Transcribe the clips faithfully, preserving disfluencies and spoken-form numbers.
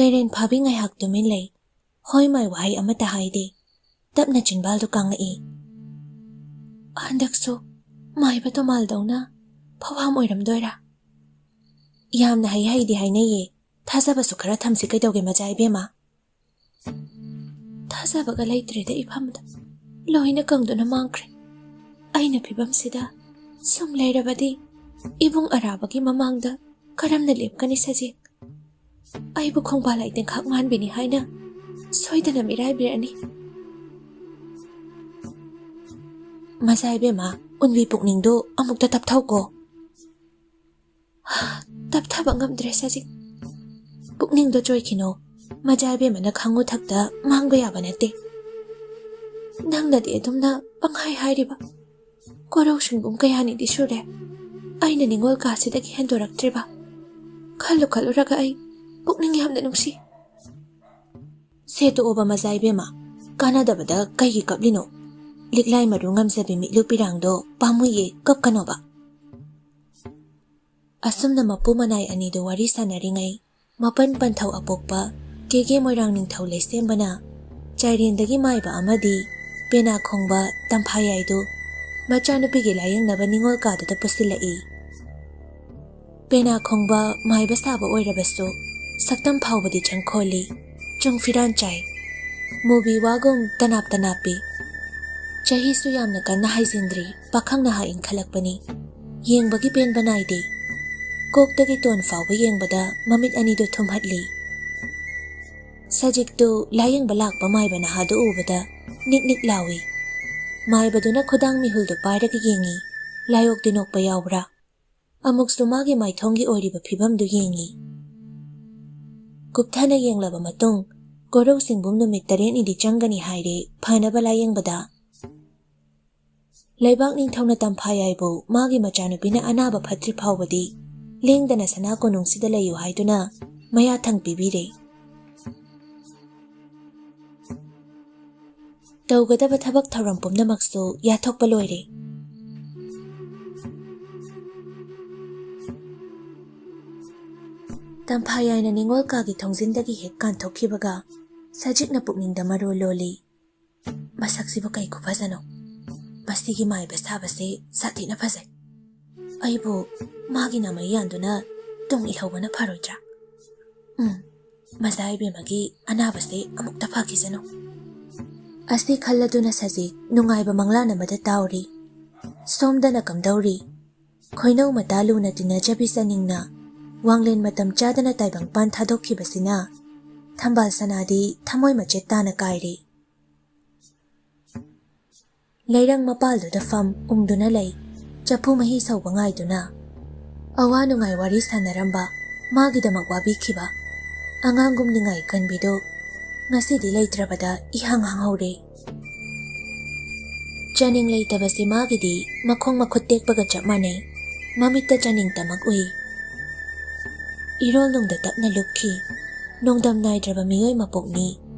ꯂꯩꯔꯦꯟ ꯐꯥꯕꯤ ꯉꯥꯏꯍꯥꯛ ꯇꯨꯃꯤꯟ ꯂꯩ꯫ ꯍꯣꯏ ꯃꯥꯏ ꯋꯥꯍꯩ ꯑꯃꯠꯇ ꯍꯥꯏꯗꯦ꯫ ꯇꯞꯅ ꯆꯤꯟꯕꯥꯜꯗꯨ ꯀꯥꯡꯂꯛꯏ꯫ "ꯍꯟꯗꯛꯁꯨ ꯃꯥꯏꯕ ꯇꯣꯃꯥꯜꯗꯧꯅ ꯐꯧꯍꯥꯝ ꯑꯣꯏꯔꯝꯗꯣꯏꯔꯥ?" "ꯌꯥꯝꯅ ꯍꯩ ꯍꯩꯗꯤ ꯍꯥꯏꯅꯩꯌꯦ꯫ ꯊꯥꯖꯕꯁꯨ ꯈꯔ ꯊꯝꯁꯤ ꯀꯩꯗꯧꯒꯦ ꯃꯆꯥ ꯏꯕꯦꯝꯃ?" "ꯊꯥꯖꯕꯒ ꯂꯩꯇ꯭ꯔꯦꯗ ꯏꯐꯝꯗ꯫ ꯂꯣꯏꯅ ꯀꯪꯗꯨꯅ ꯃꯥꯡꯈ꯭ꯔꯦ꯫ ꯑꯩꯅ ꯐꯤꯕꯝꯁꯤꯗ ꯁꯨꯝ ꯂꯩꯔꯕꯗꯤ ꯏꯕꯨꯡ ꯑꯔꯥꯕꯒꯤ ꯃꯃꯥꯡꯗ ꯀꯔꯝꯅ ꯂꯦꯞꯀꯅꯤ ꯁꯖꯤꯛ? ꯑꯩꯕꯨ ꯈꯣꯡꯕꯥꯜ ꯂꯥꯏꯇꯦꯡꯈꯥꯛ ꯃꯥꯟꯕꯤꯅꯤ ꯍꯥꯏꯅ ꯁꯣꯏꯗꯅ ꯃꯤꯔꯥꯏꯕꯤꯔꯅꯤ꯫" "ꯃꯆꯥ ꯏꯕꯦꯝꯃ, ꯎꯟꯕꯤ ꯄꯨꯛꯅꯤꯡꯗꯨ ꯑꯃꯨꯛꯇ ꯇꯞꯊꯧꯀꯣ꯫" "ꯇꯞꯊꯕ ꯉꯝꯗ꯭ꯔꯦ ꯁꯖꯤꯛ꯫ ꯄꯨꯛꯅꯤꯡꯗꯣ ꯆꯣꯏꯈꯤꯅꯣ꯫ ꯃꯆꯥ ꯏꯕꯦꯝꯃꯅ ꯈꯪꯉꯨ ꯊꯛꯇ ꯃꯥꯡꯕ ꯌꯥꯕ ꯅꯠꯇꯦ꯫ ꯅꯪꯅꯗꯤ ꯑꯗꯨꯝꯅ ꯄꯪꯍꯥꯏ ꯍꯥꯏꯔꯤꯕ꯫ ꯀꯣꯔꯧ ꯁꯤꯡꯕꯨꯝ ꯀꯌꯥꯅꯤꯗꯤ ꯁꯨꯔꯦ ꯑꯩꯅ ꯅꯤꯉꯣꯜ ꯀꯥꯁꯤꯗꯒꯤ ꯍꯦꯟꯗꯣꯔꯛꯇ꯭ꯔꯤꯕ꯫ ꯈꯜꯂꯨ ꯈꯜꯂꯨꯔꯒ ꯑꯩ ꯄꯨꯛꯅꯤꯡ ꯌꯥꯝꯅ ꯅꯨꯡꯁꯤ꯫" "ꯁꯦ ꯇꯣꯛꯑꯣꯕ ꯃꯆꯥ ꯏꯕꯦꯝꯃ, ꯀꯥꯟꯅꯗꯕꯗ ꯀꯩꯒꯤ ꯀꯞꯂꯤꯅꯣ? ꯂꯤꯛꯂꯥꯏ ꯃꯔꯨ ꯉꯝꯖꯕꯤ ꯃꯤꯠꯂꯨ ꯄꯤꯔꯥꯡꯗꯣ ꯄꯥꯝꯃꯨꯏꯌꯦ, ꯀꯞꯀꯅꯣꯕ꯫" ꯑꯁꯨꯝꯅ ꯃꯄꯨ ꯃꯅꯥꯏ ꯑꯅꯤꯗꯨ ꯋꯥꯔꯤ ꯁꯥꯟꯅꯔꯤꯉꯩ, ꯃꯄꯟ ꯄꯟꯊꯧ ꯑꯄꯣꯛꯄ ꯀꯦꯒꯦ ꯃꯣꯏꯔꯥꯡ ꯅꯤꯡꯊꯧ ꯂꯩꯁꯦꯝꯕꯅ ꯆꯥꯏꯔꯦꯟꯗꯒꯤ ꯃꯥꯏꯕ ꯑꯃꯗꯤ ꯄꯦꯅꯥ ꯈꯣꯡꯕ ꯇꯝꯐꯥꯌꯥꯏꯗꯨ ꯃꯆꯥꯅꯨꯄꯤꯒꯤ ꯂꯥꯌꯦꯡꯅꯕ ꯅꯤꯉꯣꯜ ꯀꯥꯗꯨꯗ ꯄꯨꯁꯤꯜꯂꯛꯏ꯫ ꯄꯦꯅꯥ ꯈꯣꯡꯕ ꯃꯥꯏꯕ ꯁꯥꯕ ꯑꯣꯏꯔꯕꯁꯨ ꯁꯛꯇꯝ ꯐꯥꯎꯕꯗꯤ ꯆꯪꯈꯣꯜꯂꯤ꯫ ꯆꯨꯡ ꯐꯤꯔꯥꯟ ꯆꯥꯏ꯫ ꯃꯨꯕꯤ ꯋꯥꯒꯨꯝ ꯇꯅꯥꯞ ꯇꯅꯥꯞꯄꯤ꯫ ꯆꯍꯤꯁꯨ ꯌꯥꯝꯅ ꯀꯟꯅ ꯍꯥꯏꯖꯤꯟꯗ꯭ꯔꯤ, ꯄꯥꯈꯪ ꯅꯍꯥ ꯏꯟꯈꯠꯂꯛꯄꯅꯤ꯫ ꯌꯦꯡꯕꯒꯤ ꯄꯦꯟꯕ ꯅꯥꯏꯗꯦ꯫ ꯀꯣꯛꯇꯒꯤ ꯇꯣꯟ ꯐꯥꯎꯕ ꯌꯦꯡꯕꯗ ꯃꯃꯤꯠ ꯑꯅꯤꯗꯨ ꯊꯨꯝꯍꯠꯂꯤ꯫ ꯁꯖꯤꯛꯇꯨ ꯂꯥꯌꯦꯡꯕ ꯂꯥꯛꯄ ꯃꯥꯏꯕ ꯅꯍꯥꯗꯨ ꯎꯕꯗ ꯅꯤꯛ ꯅꯤꯛ ꯂꯥꯎꯏ꯫ ꯃꯥꯏꯕꯗꯨꯅ ꯈꯨꯗꯥꯡ ꯃꯤꯍꯨꯜꯗꯨ ꯄꯥꯏꯔꯒ ꯌꯦꯡꯏ꯫ ꯂꯥꯏꯑꯣꯛꯇꯤ ꯅꯣꯛꯄ ꯌꯥꯎꯕ꯭ꯔꯥ? ꯑꯃꯨꯛꯁꯨ ꯃꯥꯒꯤ ꯃꯥꯏꯊꯣꯡꯒꯤ ꯑꯣꯏꯔꯤꯕ ꯐꯤꯕꯝꯗꯨ ꯌꯦꯡꯏ꯫ ꯀꯨꯞꯊꯅ ꯌꯦꯡꯂꯕ ꯃꯇꯨꯡ, ꯀꯣꯔꯧ ꯁꯤꯡꯕꯨꯝ ꯅꯨꯃꯤꯠ ꯇꯔꯦꯠꯅꯤꯗꯤ ꯆꯪꯒꯅꯤ ꯍꯥꯏꯔꯦ ꯐꯅꯕ ꯂꯥꯌꯦꯡꯕꯗ꯫ ꯂꯩꯕꯥꯛ ꯅꯤꯡꯊꯧꯅ ꯇꯝꯐꯥꯌꯥꯏꯕꯨ ꯃꯥꯒꯤ ꯃꯆꯥꯅꯨꯄꯤꯅ ꯑꯅꯥꯕ ꯐꯠꯇ꯭ꯔꯤ ꯐꯥꯎꯕꯗꯤ ꯂꯦꯡꯗꯅ ꯁꯅꯥ ꯀꯣꯅꯨꯡꯁꯤꯗ ꯂꯩꯌꯨ ꯍꯥꯏꯗꯨꯅ ꯃꯌꯥꯊꯪ ꯄꯤꯕꯤꯔꯦ꯫ ꯇꯧꯒꯗꯕ ꯊꯕꯛ ꯊꯧꯔꯝ ꯄꯨꯝꯅꯃꯛꯁꯨ ꯌꯥꯊꯣꯛꯄ ꯂꯣꯏꯔꯦ꯫ ꯇꯝꯐꯥꯌꯥꯏꯅ ꯅꯤꯉꯣꯜ ꯀꯥꯒꯤ ꯊꯣꯡꯖꯤꯟꯗꯒꯤ ꯍꯦꯛ ꯀꯥꯟꯊꯣꯛꯈꯤꯕꯒ ꯁꯖꯤꯛꯅ ꯄꯨꯛꯅꯤꯡꯗ ꯃꯔꯣꯜ ꯂꯣꯜꯂꯤ꯫ "ꯃꯁꯛꯁꯤꯕꯨ ꯀꯩ ꯈꯨꯐꯖꯅꯣ! ꯃꯁꯤꯒꯤ ꯃꯥꯏꯕ ꯁꯥꯕꯁꯦ ꯁꯥꯊꯤꯅ ꯐꯖꯩ꯫ ꯑꯩꯕꯨ ꯃꯥꯒꯤ ꯅꯥꯃꯩ ꯌꯥꯟꯗꯨꯅ ꯇꯨꯡ ꯏꯜꯍꯧꯕꯅ ꯐꯔꯣꯏꯗ꯭ꯔꯥ? ꯎꯝ, ꯃꯆꯥ ꯏꯕꯦꯝꯃꯒꯤ ꯑꯅꯥꯕꯁꯦ ꯑꯃꯨꯛꯇ ꯐꯈꯤꯁꯅꯨ꯫" ꯑꯁꯤ ꯈꯜꯂꯗꯨꯅ ꯁꯖꯤꯛ ꯅꯨꯡꯉꯥꯏꯕ ꯃꯪꯂꯥꯟ ꯑꯃꯗ ꯇꯥꯎꯔꯤ꯫ ꯁꯣꯝꯗꯅ ꯀꯝꯗꯧꯔꯤ? ꯈꯣꯏꯅꯧ ꯃꯇꯥ ꯂꯨꯅ ꯇꯤꯟꯅꯖꯕꯤ ꯆꯥꯅꯤꯡꯅ ꯋꯥꯡꯂꯦꯟ ꯃꯇꯝ ꯆꯥꯗꯅ ꯇꯥꯏꯕꯪꯄꯥꯟ ꯊꯥꯗꯣꯛꯈꯤꯕꯁꯤꯅ ꯊꯝꯕꯥꯜ ꯁꯅꯥꯗꯤ ꯊꯃꯣꯏ ꯃꯆꯦꯠ ꯇꯥꯅ ꯀꯥꯏꯔꯦ꯫ ꯂꯩꯔꯪ ꯃꯄꯥꯜꯗꯨꯗ ꯐꯝ ꯎꯪꯗꯨꯅ ꯂꯩ, ꯆꯐꯨ ꯃꯍꯤ ꯁꯧꯕ ꯉꯥꯏꯗꯨꯅ꯫ ꯑꯋꯥ ꯅꯨꯡꯉꯥꯏ ꯋꯥꯔꯤ ꯁꯥꯟꯅꯔꯝꯕ, ꯃꯥꯒꯤꯗꯃꯛ ꯋꯥꯕꯤꯈꯤꯕ ꯑꯉꯥꯡꯒꯨꯝ ꯅꯤꯡꯉꯥꯏ ꯀꯟꯕꯤꯗꯨ ꯉꯁꯤꯗꯤ ꯂꯩꯇ꯭ꯔꯕꯗ ꯏꯍꯥꯡ ꯍꯥꯡꯍꯧꯔꯦ꯫ ꯆꯥꯅꯤꯡ ꯂꯩꯇꯕꯁꯤ ꯃꯥꯒꯤꯗꯤ ꯃꯈꯣꯡ ꯃꯈꯨꯠ ꯇꯦꯛꯄꯒ ꯆꯞ ꯃꯥꯟꯅꯩ꯫ ꯃꯃꯤꯠꯇ ꯆꯥꯅꯤꯡ ꯇꯃꯛ ꯎꯏ꯫ ꯏꯔꯣꯜꯅꯨꯡꯗ ꯇꯞꯅ ꯂꯨꯞꯈꯤ꯫ ꯅꯣꯡꯗꯝ ꯅꯥꯏꯗ꯭ꯔꯕ ꯃꯤꯑꯣꯏ ꯃꯄꯣꯛꯅꯤ꯫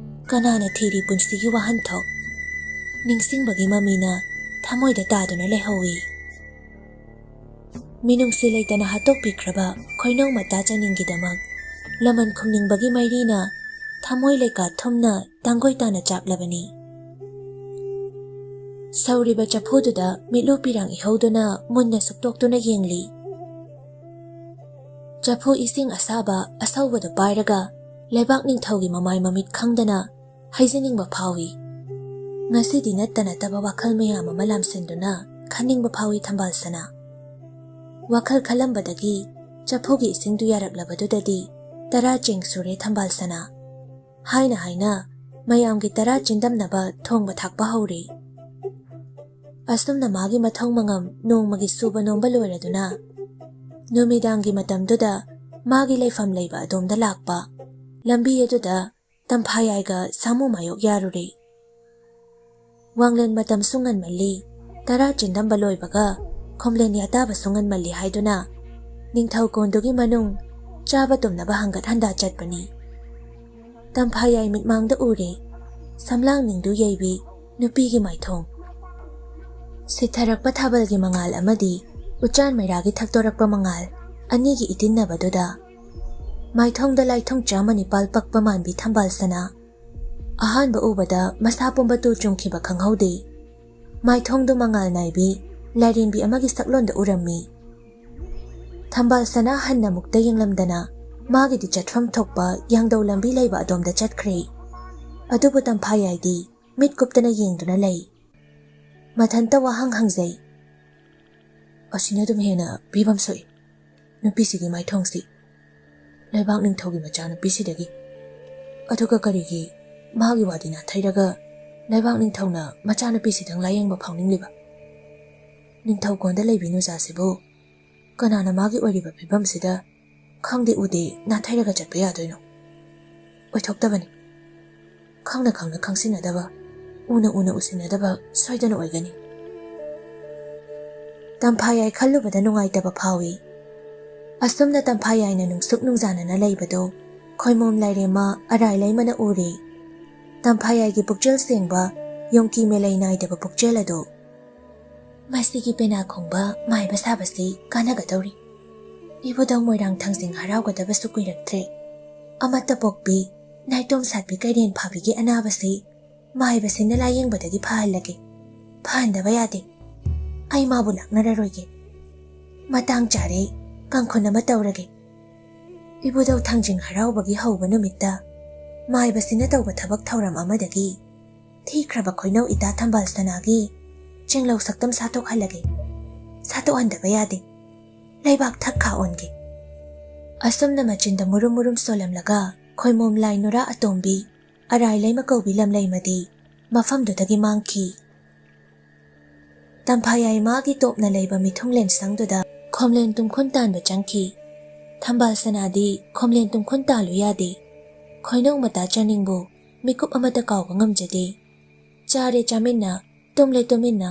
ꯀꯅꯥꯅ ꯊꯤꯔꯤ ꯄꯨꯟꯁꯤꯒꯤ ꯋꯥꯍꯟꯊꯣꯛ? ꯅꯤꯡꯁꯤꯡꯕꯒꯤ ꯃꯃꯤꯅ ꯊꯃꯣꯏꯗ ꯇꯥꯗꯨꯅ ꯂꯩꯍꯧꯏ꯫ ꯃꯤꯅꯨꯡꯁꯤ ꯂꯩꯇꯅ ꯍꯥꯠꯇꯣꯛꯄꯤꯈ꯭ꯔꯕ ꯈꯣꯏꯅꯧ ꯃꯇꯥ ꯆꯥꯅꯤꯡꯒꯤꯗꯃꯛ ꯂꯃꯟ ꯈꯨꯝꯅꯤꯡꯕꯒꯤ ꯃꯩꯔꯤꯅ ꯊꯃꯣꯏ ꯂꯩꯀꯥ ꯊꯨꯝꯅ ꯇꯥꯡꯒꯣꯏ ꯇꯥꯅ ꯆꯥꯛꯂꯕꯅꯤ꯫ ꯁꯧꯔꯤꯕ ꯆꯐꯨꯗꯨꯗ ꯃꯤꯠꯂꯨ ꯄꯤꯔꯥꯡ ꯏꯍꯧꯗꯨꯅ ꯃꯨꯟꯅ ꯁꯨꯛꯇꯣꯛꯇꯨꯅ ꯌꯦꯡꯂꯤ꯫ ꯆꯐꯨ ꯏꯁꯤꯡ ꯑꯁꯥꯕ ꯑꯁꯧꯕꯗꯨ ꯄꯥꯏꯔꯒ ꯂꯩꯕꯥꯛ ꯅꯤꯡꯊꯧꯒꯤ ꯃꯃꯥꯏ ꯃꯃꯤꯠ ꯈꯪꯗꯅ ꯍꯩꯖꯅꯤꯡꯕ ꯐꯥꯎꯏ꯫ ꯉꯁꯤꯗꯤ ꯅꯠꯇ ꯅꯠꯇꯕ ꯋꯥꯈꯜ ꯃꯌꯥꯝ ꯑꯃ ꯂꯥꯝꯁꯤꯟꯗꯨꯅ ꯈꯟꯅꯤꯡꯕ ꯐꯥꯎꯏ ꯊꯝꯕꯥꯜ ꯁꯅꯥ꯫ ꯋꯥꯈꯜ ꯈꯜꯂꯝꯕꯗꯒꯤ ꯆꯐꯨꯒꯤ ꯏꯁꯤꯡꯗꯨ ꯌꯥꯔꯛꯂꯕꯗꯨꯗꯗꯤ ꯇꯔꯥ ꯆꯦꯡ ꯁꯨꯔꯦ ꯊꯝꯕꯥꯜ ꯁꯅꯥ꯫ ꯍꯥꯏꯅ ꯍꯥꯏꯅ ꯃꯌꯥꯝꯒꯤ ꯇꯔꯥ ꯆꯤꯟꯗꯝꯅꯕ ꯊꯣꯡꯕ ꯊꯥꯛꯄ ꯍꯧꯔꯦ꯫ ꯑꯁꯨꯝꯅ ꯃꯥꯒꯤ ꯃꯊꯧ ꯃꯉꯝ ꯅꯣꯡꯃꯒꯤ ꯁꯨꯕ ꯅꯣꯝꯕ ꯂꯣꯏꯔꯗꯨꯅ ꯅꯨꯃꯤꯗꯥꯡꯒꯤ ꯃꯇꯝꯗꯨꯗ ꯃꯥꯒꯤ ꯂꯩꯐꯝ ꯂꯩꯕ ꯑꯗꯣꯝꯗ ꯂꯥꯛꯄ꯫ ꯂꯝꯕꯤ ꯑꯗꯨꯗ ꯇꯝꯐꯥꯌꯥꯏꯒ ꯁꯥꯃꯨ ꯃꯥꯌꯣꯛ ꯌꯥꯔꯨꯔꯦ꯫ ꯋꯥꯡꯂꯦꯟ ꯃꯇꯝꯁꯨ ꯉꯟꯃꯜꯂꯤ, ꯇꯔꯥ ꯆꯤꯟꯗꯝꯕ ꯂꯣꯏꯕꯒ ꯈꯣꯝꯂꯦꯟ ꯌꯥꯇꯥꯕꯁꯨ ꯉꯟꯃꯜꯂꯤ ꯍꯥꯏꯗꯨꯅ ꯅꯤꯡꯊꯧ ꯀꯣꯟꯗꯨꯒꯤ ꯃꯅꯨꯡ ꯆꯥꯕ ꯇꯨꯝꯅꯕ ꯍꯪꯒꯠ ꯍꯟꯗꯥ ꯆꯠꯄꯅꯤ꯫ ꯇꯝꯐꯥꯌꯥꯏ ꯃꯤꯠꯃꯥꯡꯗ ꯎꯔꯦ꯫ ꯁꯝꯂꯥꯡ ꯅꯤꯡꯗꯨ ꯌꯩꯕꯤ ꯅꯨꯄꯤꯒꯤ ꯃꯥꯏꯊꯣꯡ꯫ ꯁꯤꯊꯔꯛꯄ ꯊꯥꯕꯜꯒꯤ ꯃꯉꯥꯜ ꯑꯃꯗꯤ ꯎꯆꯥꯟ ꯃꯩꯔꯥꯒꯤ ꯊꯛꯇꯣꯔꯛꯄ ꯃꯉꯥꯜ ꯑꯅꯤꯒꯤ ꯏꯇꯤꯟꯅꯕꯗꯨꯗ ꯃꯥꯏꯊꯣꯡꯗ ꯂꯥꯏꯊꯣꯡ ꯆꯥꯝꯃ ꯅꯤꯄꯥꯜ ꯄꯛꯄ ꯃꯥꯟꯕꯤ ꯊꯝꯕꯥꯜ ꯁꯅꯥ꯫ ꯑꯍꯥꯟꯕ ꯎꯕꯗ ꯃꯁꯥ ꯄꯨꯝꯕ ꯇꯨ ꯆꯨꯡꯈꯤꯕ ꯈꯪꯍꯧꯗꯦ꯫ ꯃꯥꯏꯊꯣꯡꯗꯨ ꯃꯉꯥꯜ ꯅꯥꯏꯕꯤ ꯂꯥꯏꯔꯦꯝꯕꯤ ꯑꯃꯒꯤ ꯁꯛꯂꯣꯟꯗ ꯎꯔꯝꯃꯤ꯫ ꯊꯝꯕꯥꯜ ꯁꯅꯥ ꯍꯟꯅ ꯑꯃꯨꯛꯇ ꯌꯦꯡꯂꯝꯗꯅ ꯃꯥꯒꯤꯗꯤ ꯆꯠꯐꯝ ꯊꯣꯛꯄ ꯌꯥꯡꯗꯧ ꯂꯝꯕꯤ ꯂꯩꯕ ꯑꯗꯣꯝꯗ ꯆꯠꯈ꯭ꯔꯦ꯫ ꯑꯗꯨꯕꯨ ꯇꯝꯐꯥꯌꯥꯏꯗꯤ ꯃꯤꯠ ꯀꯨꯞꯇꯅ ꯌꯦꯡꯗꯨꯅ ꯂꯩ꯫ ꯃꯊꯟꯇ ꯋꯥꯍꯪ ꯍꯪꯖꯩ꯫ "ꯑꯁꯤꯅ ꯑꯗꯨꯝ ꯍꯦꯟꯅ ꯐꯤꯕꯝ ꯁꯣꯛꯏ꯫ ꯅꯨꯄꯤꯁꯤꯒꯤ ꯃꯥꯏꯊꯣꯡꯁꯤ ꯂꯩꯕꯥꯛ ꯅꯤꯡꯊꯧꯒꯤ ꯃꯆꯥꯅꯨꯄꯤꯁꯤꯗꯒꯤ꯫ ꯑꯗꯨꯒ ꯀꯔꯤꯒꯤ ꯃꯥꯒꯤ ꯋꯥꯗꯤ ꯅꯥꯊꯩꯔꯒ ꯂꯩꯕꯥꯛ ꯅꯤꯡꯊꯧꯅ ꯃꯆꯥꯅꯨꯄꯤꯁꯤꯗꯪ ꯂꯥꯌꯦꯡꯕ ꯐꯥꯎꯅꯤꯡꯂꯤꯕ? ꯅꯤꯡꯊꯧꯀꯣꯟꯗ ꯂꯩꯕꯤ ꯅꯨꯖꯥꯁꯤꯕꯨ ꯀꯅꯥꯅ ꯃꯥꯒꯤ ꯑꯣꯏꯔꯤꯕ ꯐꯤꯕꯝꯁꯤꯗ ꯈꯪꯗꯦ ꯎꯗꯦ ꯅꯥꯊꯩꯔꯒ ꯆꯠꯄ ꯌꯥꯗꯣꯏꯅꯣ? ꯑꯣꯏꯊꯣꯛꯇꯕꯅꯤ꯫ ꯈꯪꯅ ꯈꯪꯅ ꯈꯪꯁꯤꯟꯅꯗꯕ, ꯎꯅ ꯎꯅ ꯎꯁꯤꯟꯅꯗꯕ ꯁꯣꯏꯗꯅ ꯑꯣꯏꯒꯅꯤ"꯫ ꯇꯝꯐꯥꯌꯥꯏ ꯈꯜꯂꯨꯕꯗ ꯅꯨꯡꯉꯥꯏꯇꯕ ꯐꯥꯎꯏ꯫ ꯑꯁꯨꯝꯅ ꯇꯝꯐꯥꯌꯥꯏꯅ ꯅꯨꯡꯁꯨꯛ ꯅꯨꯡꯖꯥꯅꯅ ꯂꯩꯕꯗꯨ ꯈꯣꯏꯃꯣꯝ ꯂꯥꯏꯔꯦꯝꯃ ꯑꯔꯥꯏ ꯂꯩꯃꯅ ꯎꯔꯦ꯫ ꯇꯝꯐꯥꯌꯥꯏꯒꯤ ꯄꯨꯛꯆꯦꯜ ꯁꯦꯡꯕ, ꯌꯣꯡꯀꯤ ꯃꯦꯂꯩ ꯅꯥꯏꯗꯕ ꯄꯨꯛꯆꯦꯜ ꯑꯗꯨ꯫ "ꯃꯁꯤꯒꯤ ꯄꯦꯅꯥ ꯈꯣꯡꯕ ꯃꯥꯏꯕ ꯁꯥꯕꯁꯤ ꯀꯥꯟꯅꯒꯗꯧꯔꯤ꯫ ꯏꯕꯨꯙꯧ ꯃꯣꯏꯔꯥꯡ ꯊꯥꯡꯖꯤꯡ ꯍꯔꯥꯎꯒꯗꯕꯁꯨ ꯀꯨꯏꯔꯛꯇ꯭ꯔꯦ꯫ ꯑꯃꯠꯇ ꯄꯣꯛꯄꯤ, ꯅꯥꯏꯇꯣꯝ ꯁꯥꯠꯄꯤ ꯀꯩꯔꯦꯟ ꯐꯥꯕꯤꯒꯤ ꯑꯅꯥꯕꯁꯤ ꯃꯥꯏꯕꯁꯤꯡꯅ ꯂꯥꯌꯦꯡꯕꯗꯒꯤ ꯐꯍꯜꯂꯒꯦ꯫ ꯐꯍꯟꯗꯕ ꯌꯥꯗꯦ꯫ ꯑꯩ ꯃꯥꯕꯨ ꯂꯥꯛꯅꯔꯔꯣꯏꯒꯦ꯫ ꯃꯇꯥꯡ ꯆꯥꯔꯦ, ꯀꯥꯡꯈꯨꯟ ꯑꯃ ꯇꯧꯔꯒꯦ꯫ ꯏꯕꯨꯙꯧ ꯊꯥꯡꯖꯤꯡ ꯍꯔꯥꯎꯕꯒꯤ ꯍꯧꯕ ꯅꯨꯃꯤꯠꯇ ꯃꯥꯏꯕꯁꯤꯡꯅ ꯇꯧꯕ ꯊꯕꯛ ꯊꯧꯔꯝ ꯑꯃꯗꯒꯤ ꯊꯤꯈ꯭ꯔꯕ ꯈꯣꯏꯅꯧ ꯏꯇꯥ ꯊꯝꯕꯥꯜ ꯁꯅꯥꯒꯤ ꯆꯦꯡꯂꯧ ꯁꯛꯇꯝ ꯁꯥꯠꯇꯣꯛꯍꯜꯂꯒꯦ꯫ ꯁꯥꯠꯇꯣꯛꯍꯟꯗꯕ ꯌꯥꯗꯦ꯫ ꯂꯩꯕꯥꯛ ꯊꯛ ꯈꯥ ꯑꯣꯟꯒꯦ"꯫ ꯑꯁꯨꯝꯅ ꯃꯆꯤꯟꯗ ꯃꯨꯔꯨꯝ ꯃꯨꯔꯨꯝ ꯁꯣꯜꯂꯝꯂꯒ ꯈꯣꯏꯃꯣꯝ ꯂꯥꯏ ꯅꯨꯔꯥ ꯑꯇꯣꯝꯕꯤ, ꯑꯔꯥꯏ ꯂꯩꯃ ꯀꯧꯕꯤ ꯂꯝꯂꯩꯃꯗꯤ ꯃꯐꯝꯗꯨꯗꯒꯤ ꯃꯥꯡꯈꯤ꯫ ꯇꯝꯐꯥꯌꯥꯏ ꯃꯥꯒꯤ ꯇꯣꯞꯅ ꯂꯩꯕ ꯃꯤꯊꯨꯡꯂꯦꯟ ꯁꯪꯗꯨꯗ ꯈꯣꯝꯂꯦꯟ ꯇꯨꯝꯈꯨꯟ ꯇꯥꯟꯕ ꯆꯪꯈꯤ꯫ ꯊꯝꯕꯥꯜ ꯁꯅꯥꯗꯤ ꯈꯣꯝꯂꯦꯟ ꯇꯨꯝꯈꯨꯟ ꯇꯥꯜꯂꯨ ꯌꯥꯗꯦ꯫ ꯈꯣꯏꯅꯧ ꯃꯇꯥ ꯆꯥꯅꯤꯡꯕꯨ ꯃꯤꯀꯨꯞ ꯑꯃꯠꯇ ꯀꯥꯎꯕ ꯉꯝꯖꯗꯦ꯫ ꯆꯥꯔꯦ ꯆꯥꯃꯤꯟꯅ, ꯇꯨꯝꯂꯦ ꯇꯨꯃꯤꯟꯅ,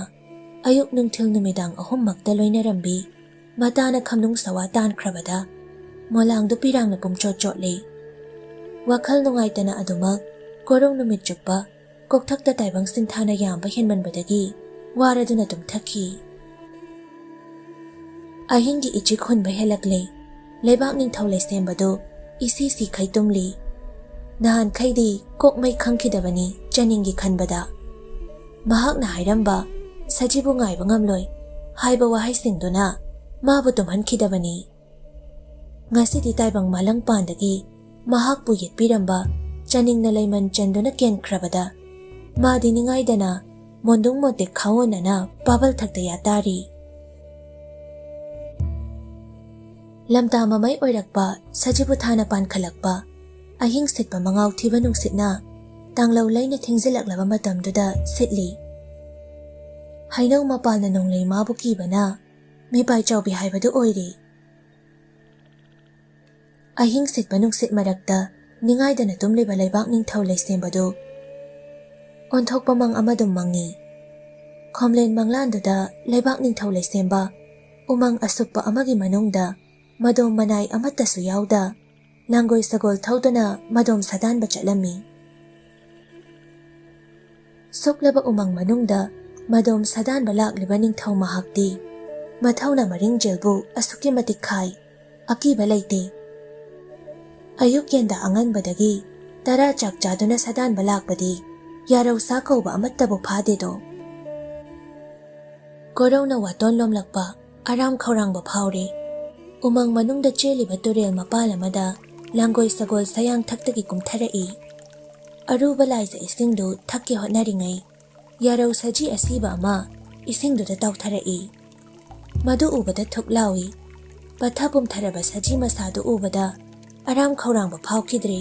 ꯑꯌꯨꯛ ꯅꯨꯡꯊꯤꯜ ꯅꯨꯃꯤꯗꯥꯡ ꯑꯍꯨꯝꯃꯛꯇ ꯂꯣꯏꯅꯔꯝꯕꯤ ꯃꯇꯥꯅ ꯈꯝꯅꯨꯡ ꯁꯋꯥ ꯇꯥꯟꯈ꯭ꯔꯕꯗ ꯃꯣꯂꯥꯡꯗꯨ ꯄꯤꯔꯥꯡꯅ ꯄꯨꯝꯆꯣꯠ ꯆꯣꯠꯂꯦ꯫ ꯋꯥꯈꯜ ꯅꯨꯡꯉꯥꯏꯇꯅ ꯑꯗꯨꯃꯛ ꯀꯣꯔꯧ ꯅꯨꯃꯤꯠ ꯆꯨꯞꯄ ꯀꯣꯛꯊꯛꯇ ꯇꯥꯏꯕꯪ ꯁꯤꯟꯊꯥꯅ ꯌꯥꯝꯕ ꯍꯦꯟꯃꯟꯕꯗꯒꯤ ꯋꯥꯔꯗꯨꯅ ꯇꯨꯝꯊꯈꯤ꯫ ꯑꯍꯤꯡꯒꯤ ꯏꯆꯤꯛ ꯍꯨꯟꯕ ꯍꯦꯜꯂꯛꯂꯦ꯫ ꯂꯩꯕꯥꯛ ꯅꯤꯡꯊꯧ ꯂꯩꯁꯦꯝꯕꯗꯨ ꯏꯁꯤ ꯁꯤꯈꯩ ꯇꯨꯝꯂꯤ꯫ ꯅꯍꯥꯟꯈꯩꯗꯤ ꯀꯣꯛꯃꯩ ꯈꯪꯈꯤꯗꯕꯅꯤ ꯆꯅꯤꯡꯒꯤ ꯈꯟꯕꯗ꯫ ꯃꯍꯥꯛꯅ ꯍꯥꯏꯔꯝꯕ "ꯁꯖꯤꯕꯨ ꯉꯥꯏꯕ ꯉꯝꯂꯣꯏ" ꯍꯥꯏꯕ ꯋꯥꯍꯩꯁꯤꯡꯗꯨꯅ ꯃꯥꯕꯨ ꯇꯨꯝꯍꯟꯈꯤꯗꯕꯅꯤ꯫ ꯉꯁꯤꯗꯤ ꯇꯥꯏꯕꯪ ꯃꯥꯂꯪ ꯄꯥꯟꯗꯒꯤ ꯃꯍꯥꯛꯄꯨ ꯌꯦꯠꯄꯤꯔꯝꯕ ꯆꯅꯤꯡꯅ ꯂꯩꯃꯟ ꯆꯟꯗꯨꯅ ꯀꯦꯟꯈ꯭ꯔꯕꯗ, ꯃꯥꯗꯤ ꯅꯤꯡꯉꯥꯏꯗꯅ ꯃꯣꯟꯗꯨꯡ ꯃꯣꯟꯇꯦꯛ ꯈꯥꯑꯣꯟꯅꯅ ꯄꯥꯕꯜ ꯊꯛꯇ ꯌꯥꯇꯥꯔꯤ꯫ ꯂꯝꯇꯥ ꯃꯃꯩ ꯑꯣꯏꯔꯛꯄ ꯁꯖꯤꯕꯨ ꯊꯥꯅ ꯄꯥꯟꯈꯠꯂꯛꯄ ꯑꯍꯤꯡ ꯁꯤꯠꯄ ꯃꯉꯥꯎ ꯊꯤꯕ ꯅꯨꯡꯁꯤꯠꯅ ꯇꯥꯡꯂꯧ ꯂꯩꯅ ꯊꯤꯡꯖꯤꯜꯂꯛꯂꯕ ꯃꯇꯝꯗꯨꯗ ꯁꯤꯠꯂꯤ꯫ ꯍꯩꯅꯧ ꯃꯄꯥꯜꯅ ꯅꯣꯡꯂꯩ ꯃꯥꯕꯨ ꯀꯤꯕꯅ ꯃꯤꯄꯥꯏ ꯆꯥꯎꯕꯤ ꯍꯥꯏꯕꯗꯨ ꯑꯣꯏꯔꯤ꯫ ꯑꯍꯤꯡ ꯁꯤꯠꯄ ꯅꯨꯡꯁꯤꯠ ꯃꯔꯛꯇ ꯅꯤꯡꯉꯥꯏꯗꯅ ꯇꯨꯝꯂꯤꯕ ꯂꯩꯕꯥꯛ ꯅꯤꯡꯊꯧ ꯂꯩꯁꯦꯝꯕꯗꯨ ꯑꯣꯟꯊꯣꯛꯄ ꯃꯪ ꯑꯃꯗꯨꯝ ꯃꯪꯉꯤ꯫ ꯈꯣꯝꯂꯦꯟ ꯃꯪꯂꯥꯟꯗꯨꯗ ꯂꯩꯕꯥꯛ ꯅꯤꯡꯊꯧ ꯂꯩꯁꯦꯝꯕ ꯎꯃꯪ ꯑꯁꯨꯞꯄ ꯑꯃꯒꯤ ꯃꯅꯨꯡꯗ ꯃꯗꯣꯝ ꯃꯅꯥꯏ ꯑꯃꯠꯇꯁꯨ ꯌꯥꯎꯗ ꯂꯥꯡꯒꯣꯏ ꯁꯒꯣꯜ ꯊꯧꯗꯨꯅ ꯃꯗꯣꯝ ꯁꯥꯗꯥꯟꯕ ꯆꯠꯂꯝꯃꯤ꯫ ꯁꯨꯛꯂꯕ ꯎꯃꯪ ꯃꯅꯨꯡꯗ ꯃꯗꯣꯝ ꯁꯥꯗꯥꯟꯕ ꯂꯥꯛꯂꯤꯕ ꯅꯤꯡꯊꯧ ꯃꯍꯥꯛꯇꯤ ꯃꯊꯧꯅ ꯃꯔꯤꯡꯖꯦꯜꯕꯨ ꯑꯁꯨꯛꯀꯤ ꯃꯇꯤꯛ ꯈꯥꯏ, ꯑꯀꯤꯕ ꯂꯩꯇꯦ꯫ ꯑꯌꯨꯛ ꯌꯦꯟꯗ ꯑꯉꯟꯕꯗꯒꯤ ꯇꯔꯥ ꯆꯥꯛ ꯆꯥꯗꯨꯅ ꯁꯥꯗꯥꯟꯕ ꯂꯥꯛꯄꯗꯤ ꯌꯥꯔꯧꯁꯥ ꯀꯧꯕ ꯑꯃꯠꯇꯕꯨ ꯐꯥꯗꯦꯗꯣ꯫ ꯀꯣꯔꯧꯅ ꯋꯥꯇꯣꯟ ꯂꯣꯝꯂꯛꯄ ꯑꯔꯥꯝ ꯈꯧꯔꯥꯡꯕ ꯐꯥꯎꯔꯦ꯫ ꯎꯃꯪ ꯃꯅꯨꯡꯗ ꯆꯦꯜꯂꯤꯕ ꯇꯨꯔꯦꯜ ꯃꯄꯥꯜ ꯑꯃꯗ ꯂꯥꯡꯒꯣꯏ ꯁꯒꯣꯜ ꯁꯌꯥꯡ ꯊꯛꯇꯒꯤ ꯀꯨꯝꯊꯔꯛꯏ꯫ ꯑꯔꯨꯕ ꯂꯥꯏꯖ ꯏꯁꯤꯡꯗꯨ ꯊꯛꯀꯦ ꯍꯣꯠꯅꯔꯤꯉꯩ ꯌꯥꯔꯧ ꯁꯖꯤ ꯑꯁꯤꯕ ꯑꯃ ꯏꯁꯤꯡꯗꯨꯗ ꯇꯥꯎꯊꯔꯛꯏ꯫ ꯃꯗꯨ ꯎꯕꯗ ꯊꯨꯛ ꯂꯥꯎꯏ꯫ ꯄꯠꯊ ꯄꯨꯝꯊꯔꯕ ꯁꯖꯤ ꯃꯁꯥꯗꯨ ꯎꯕꯗ ꯑꯔꯥꯝ ꯈꯧꯔꯥꯡꯕ ꯐꯥꯎꯈꯤꯗ꯭ꯔꯦ꯫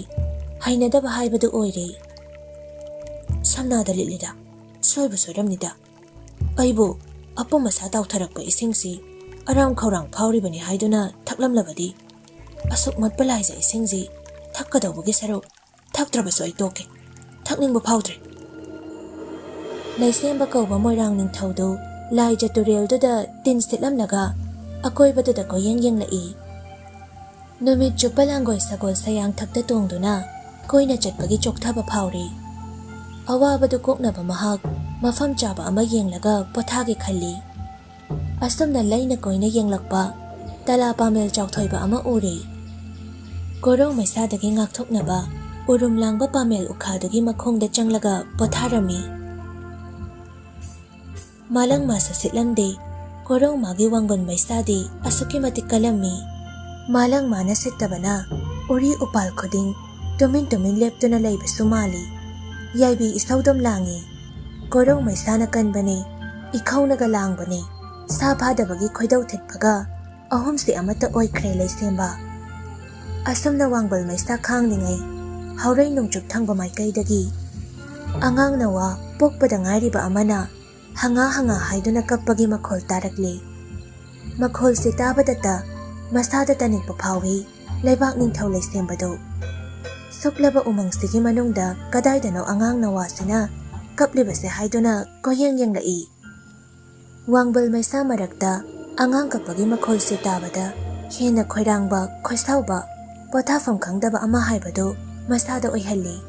ꯍꯩꯅꯗꯕ ꯍꯥꯏꯕꯗꯨ ꯑꯣꯏꯔꯦ꯫ ꯁꯝꯅꯥꯗ ꯂꯤꯠꯂꯤꯗ, ꯁꯣꯏꯕꯨ ꯁꯣꯏꯔꯝꯅꯤꯗ꯫ ꯑꯩꯕꯨ ꯑꯄꯨꯝ ꯑꯁꯥ ꯇꯥꯎꯊꯔꯛꯄ ꯏꯁꯤꯡꯁꯤ ꯑꯔꯥꯝ ꯈꯧꯔꯥꯡ ꯐꯥꯎꯔꯤꯕꯅꯤ ꯍꯥꯏꯗꯨꯅ ꯊꯛꯂꯝꯂꯕꯗꯤ, ꯑꯁꯨꯛ ꯃꯣꯠꯄ ꯂꯥꯏꯖ ꯏꯁꯤꯡꯁꯤ ꯊꯛꯀꯗꯧꯕꯒꯤ ꯁꯔꯨꯛ ꯊꯛꯇ꯭ꯔꯕꯁꯨ ꯑꯩ ꯇꯣꯛꯀꯦ꯫ ꯊꯛꯅꯤꯡꯕ ꯐꯥꯎꯗ꯭ꯔꯦ꯫ ꯂꯩꯁꯦꯝꯕ ꯀꯧꯕ ꯃꯣꯏꯔꯥꯡ ꯅꯤꯡꯊꯧꯗꯨ ꯂꯥꯏꯖ ꯇꯨꯔꯦꯜꯗꯨꯗ ꯇꯤꯟ ꯁꯤꯠꯂꯝꯂꯒ ꯑꯀꯣꯏꯕꯗꯨꯗ ꯀꯣꯏꯌꯦꯡ ꯌꯦꯡꯂꯛꯏ꯫ ꯅꯨꯃꯤꯠ ꯆꯨꯞꯄ ꯂꯥꯡꯒꯣꯏ ꯁꯒꯣꯜ ꯁꯌꯥꯡ ꯊꯛꯇ ꯇꯣꯡꯗꯨꯅ ꯀꯣꯏꯅ ꯆꯠꯄꯒꯤ ꯆꯣꯛꯊꯕ ꯐꯥꯎꯔꯤ꯫ ꯑꯋꯥꯕꯗꯨ ꯀꯣꯛꯅꯕ ꯃꯍꯥꯛ ꯃꯐꯝ ꯆꯥꯕ ꯑꯃ ꯌꯦꯡꯂꯒ ꯄꯣꯊꯥꯒꯦ ꯈꯜꯂꯤ꯫ ꯑꯁꯨꯝꯅ ꯂꯩꯅ ꯀꯣꯏꯅ ꯌꯦꯡꯂꯛꯄ ꯇꯂꯥ ꯄꯥꯃꯦꯜ ꯆꯥꯎꯊꯣꯏꯕ ꯑꯃ ꯎꯔꯦ꯫ ꯀꯣꯔꯧ ꯃꯩꯁꯥꯗꯒꯤ ꯉꯥꯛꯊꯣꯛꯅꯕ ꯎꯔꯨꯝ ꯂꯥꯡꯕ ꯄꯥꯃꯦꯜ ꯎꯈꯥꯗꯨꯒꯤ ꯃꯈꯣꯡꯗ ꯆꯪꯂꯒ ꯄꯣꯊꯥꯔꯝꯃꯤ꯫ ꯃꯥꯂꯪ ꯃꯥꯁꯨ ꯁꯤꯠꯂꯝꯗꯦ꯫ ꯀꯣꯔꯧ ꯃꯥꯒꯤ ꯋꯥꯡꯒꯣꯟ ꯃꯩꯁꯥꯗꯤ ꯑꯁꯨꯛꯀꯤ ꯃꯇꯤꯛ ꯀꯜꯂꯝꯃꯤ꯫ ꯃꯥꯂꯪ ꯃꯥꯅ ꯁꯤꯠꯇꯕꯅ ꯎꯔꯤ ꯎꯄꯥꯜ ꯈꯨꯗꯤꯡ ꯇꯨꯃꯤꯟ ꯇꯨꯃꯤꯟ ꯂꯦꯞꯇꯨꯅ ꯂꯩꯕꯁꯨ ꯃꯥꯜꯂꯤ꯫ ꯌꯥꯏꯕꯤ ꯏꯁꯧꯗꯨꯝ ꯂꯥꯡꯉꯤ꯫ ꯀꯣꯔꯧ ꯃꯩꯁꯥꯅ ꯀꯟꯕꯅꯦ, ꯏꯈꯧꯅꯒ ꯂꯥꯡꯕꯅꯦ꯫ ꯁꯥ ꯐꯥꯗꯕꯒꯤ ꯈꯣꯏꯗꯧ ꯊꯤꯠꯄꯒ ꯑꯍꯨꯝꯁꯤ ꯑꯃꯠꯇ ꯑꯣꯏꯈ꯭ꯔꯦ ꯂꯩꯁꯦꯝꯕ꯫ ꯑꯁꯨꯝꯅ ꯋꯥꯡꯕꯜ ꯃꯩꯁꯥ ꯈꯥꯡꯂꯤꯉꯩ ꯍꯧꯔꯩ ꯅꯣꯡꯆꯨꯞ ꯊꯪꯕ ꯃꯥꯏꯀꯩꯗꯒꯤ ꯑꯉꯥꯡ ꯅꯋꯥ ꯄꯣꯛꯄꯗ ꯉꯥꯏꯔꯤꯕ ꯑꯃꯅ ꯍꯪꯉꯥ ꯍꯪꯉꯥ ꯍꯥꯏꯗꯨꯅ ꯀꯞꯄꯒꯤ ꯃꯈꯣꯜ ꯇꯥꯔꯛꯂꯤ꯫ ꯃꯈꯣꯜꯁꯤ ꯇꯥꯕꯗꯇ ꯃꯁꯥꯗ ꯇꯅꯤꯛꯄ ꯐꯥꯎꯏ ꯂꯩꯕꯥꯛ ꯅꯤꯡꯊꯧ ꯂꯩꯁꯦꯝꯕꯗꯨ꯫ ꯁꯨꯛꯂꯕ ꯎꯃꯪꯁꯤꯒꯤ ꯃꯅꯨꯡꯗ ꯀꯗꯥꯏꯗꯅꯣ ꯑꯉꯥꯡ ꯅꯋꯥꯁꯤꯅ ꯀꯞꯂꯤꯕꯁꯦ ꯍꯥꯏꯗꯨꯅ ꯀꯣꯏꯌꯦꯡ ꯌꯦꯡꯂꯛꯏ꯫ ꯋꯥꯡꯕꯜ ꯃꯩꯁꯥ ꯃꯔꯛꯇ ꯑꯉꯥꯡ ꯀꯞꯄꯒꯤ ꯃꯈꯣꯜꯁꯤ ꯇꯥꯕꯗ ꯍꯦꯟꯅ ꯈꯣꯏꯔꯥꯡꯕ, ꯈꯣꯏꯁꯥꯎꯕ, ꯄꯣꯊꯥꯐꯝ ꯈꯪꯗꯕ ꯑꯃ ꯍꯥꯏꯕꯗꯨ ꯃꯁꯥꯗ ꯑꯣꯏꯍꯜꯂꯤ꯫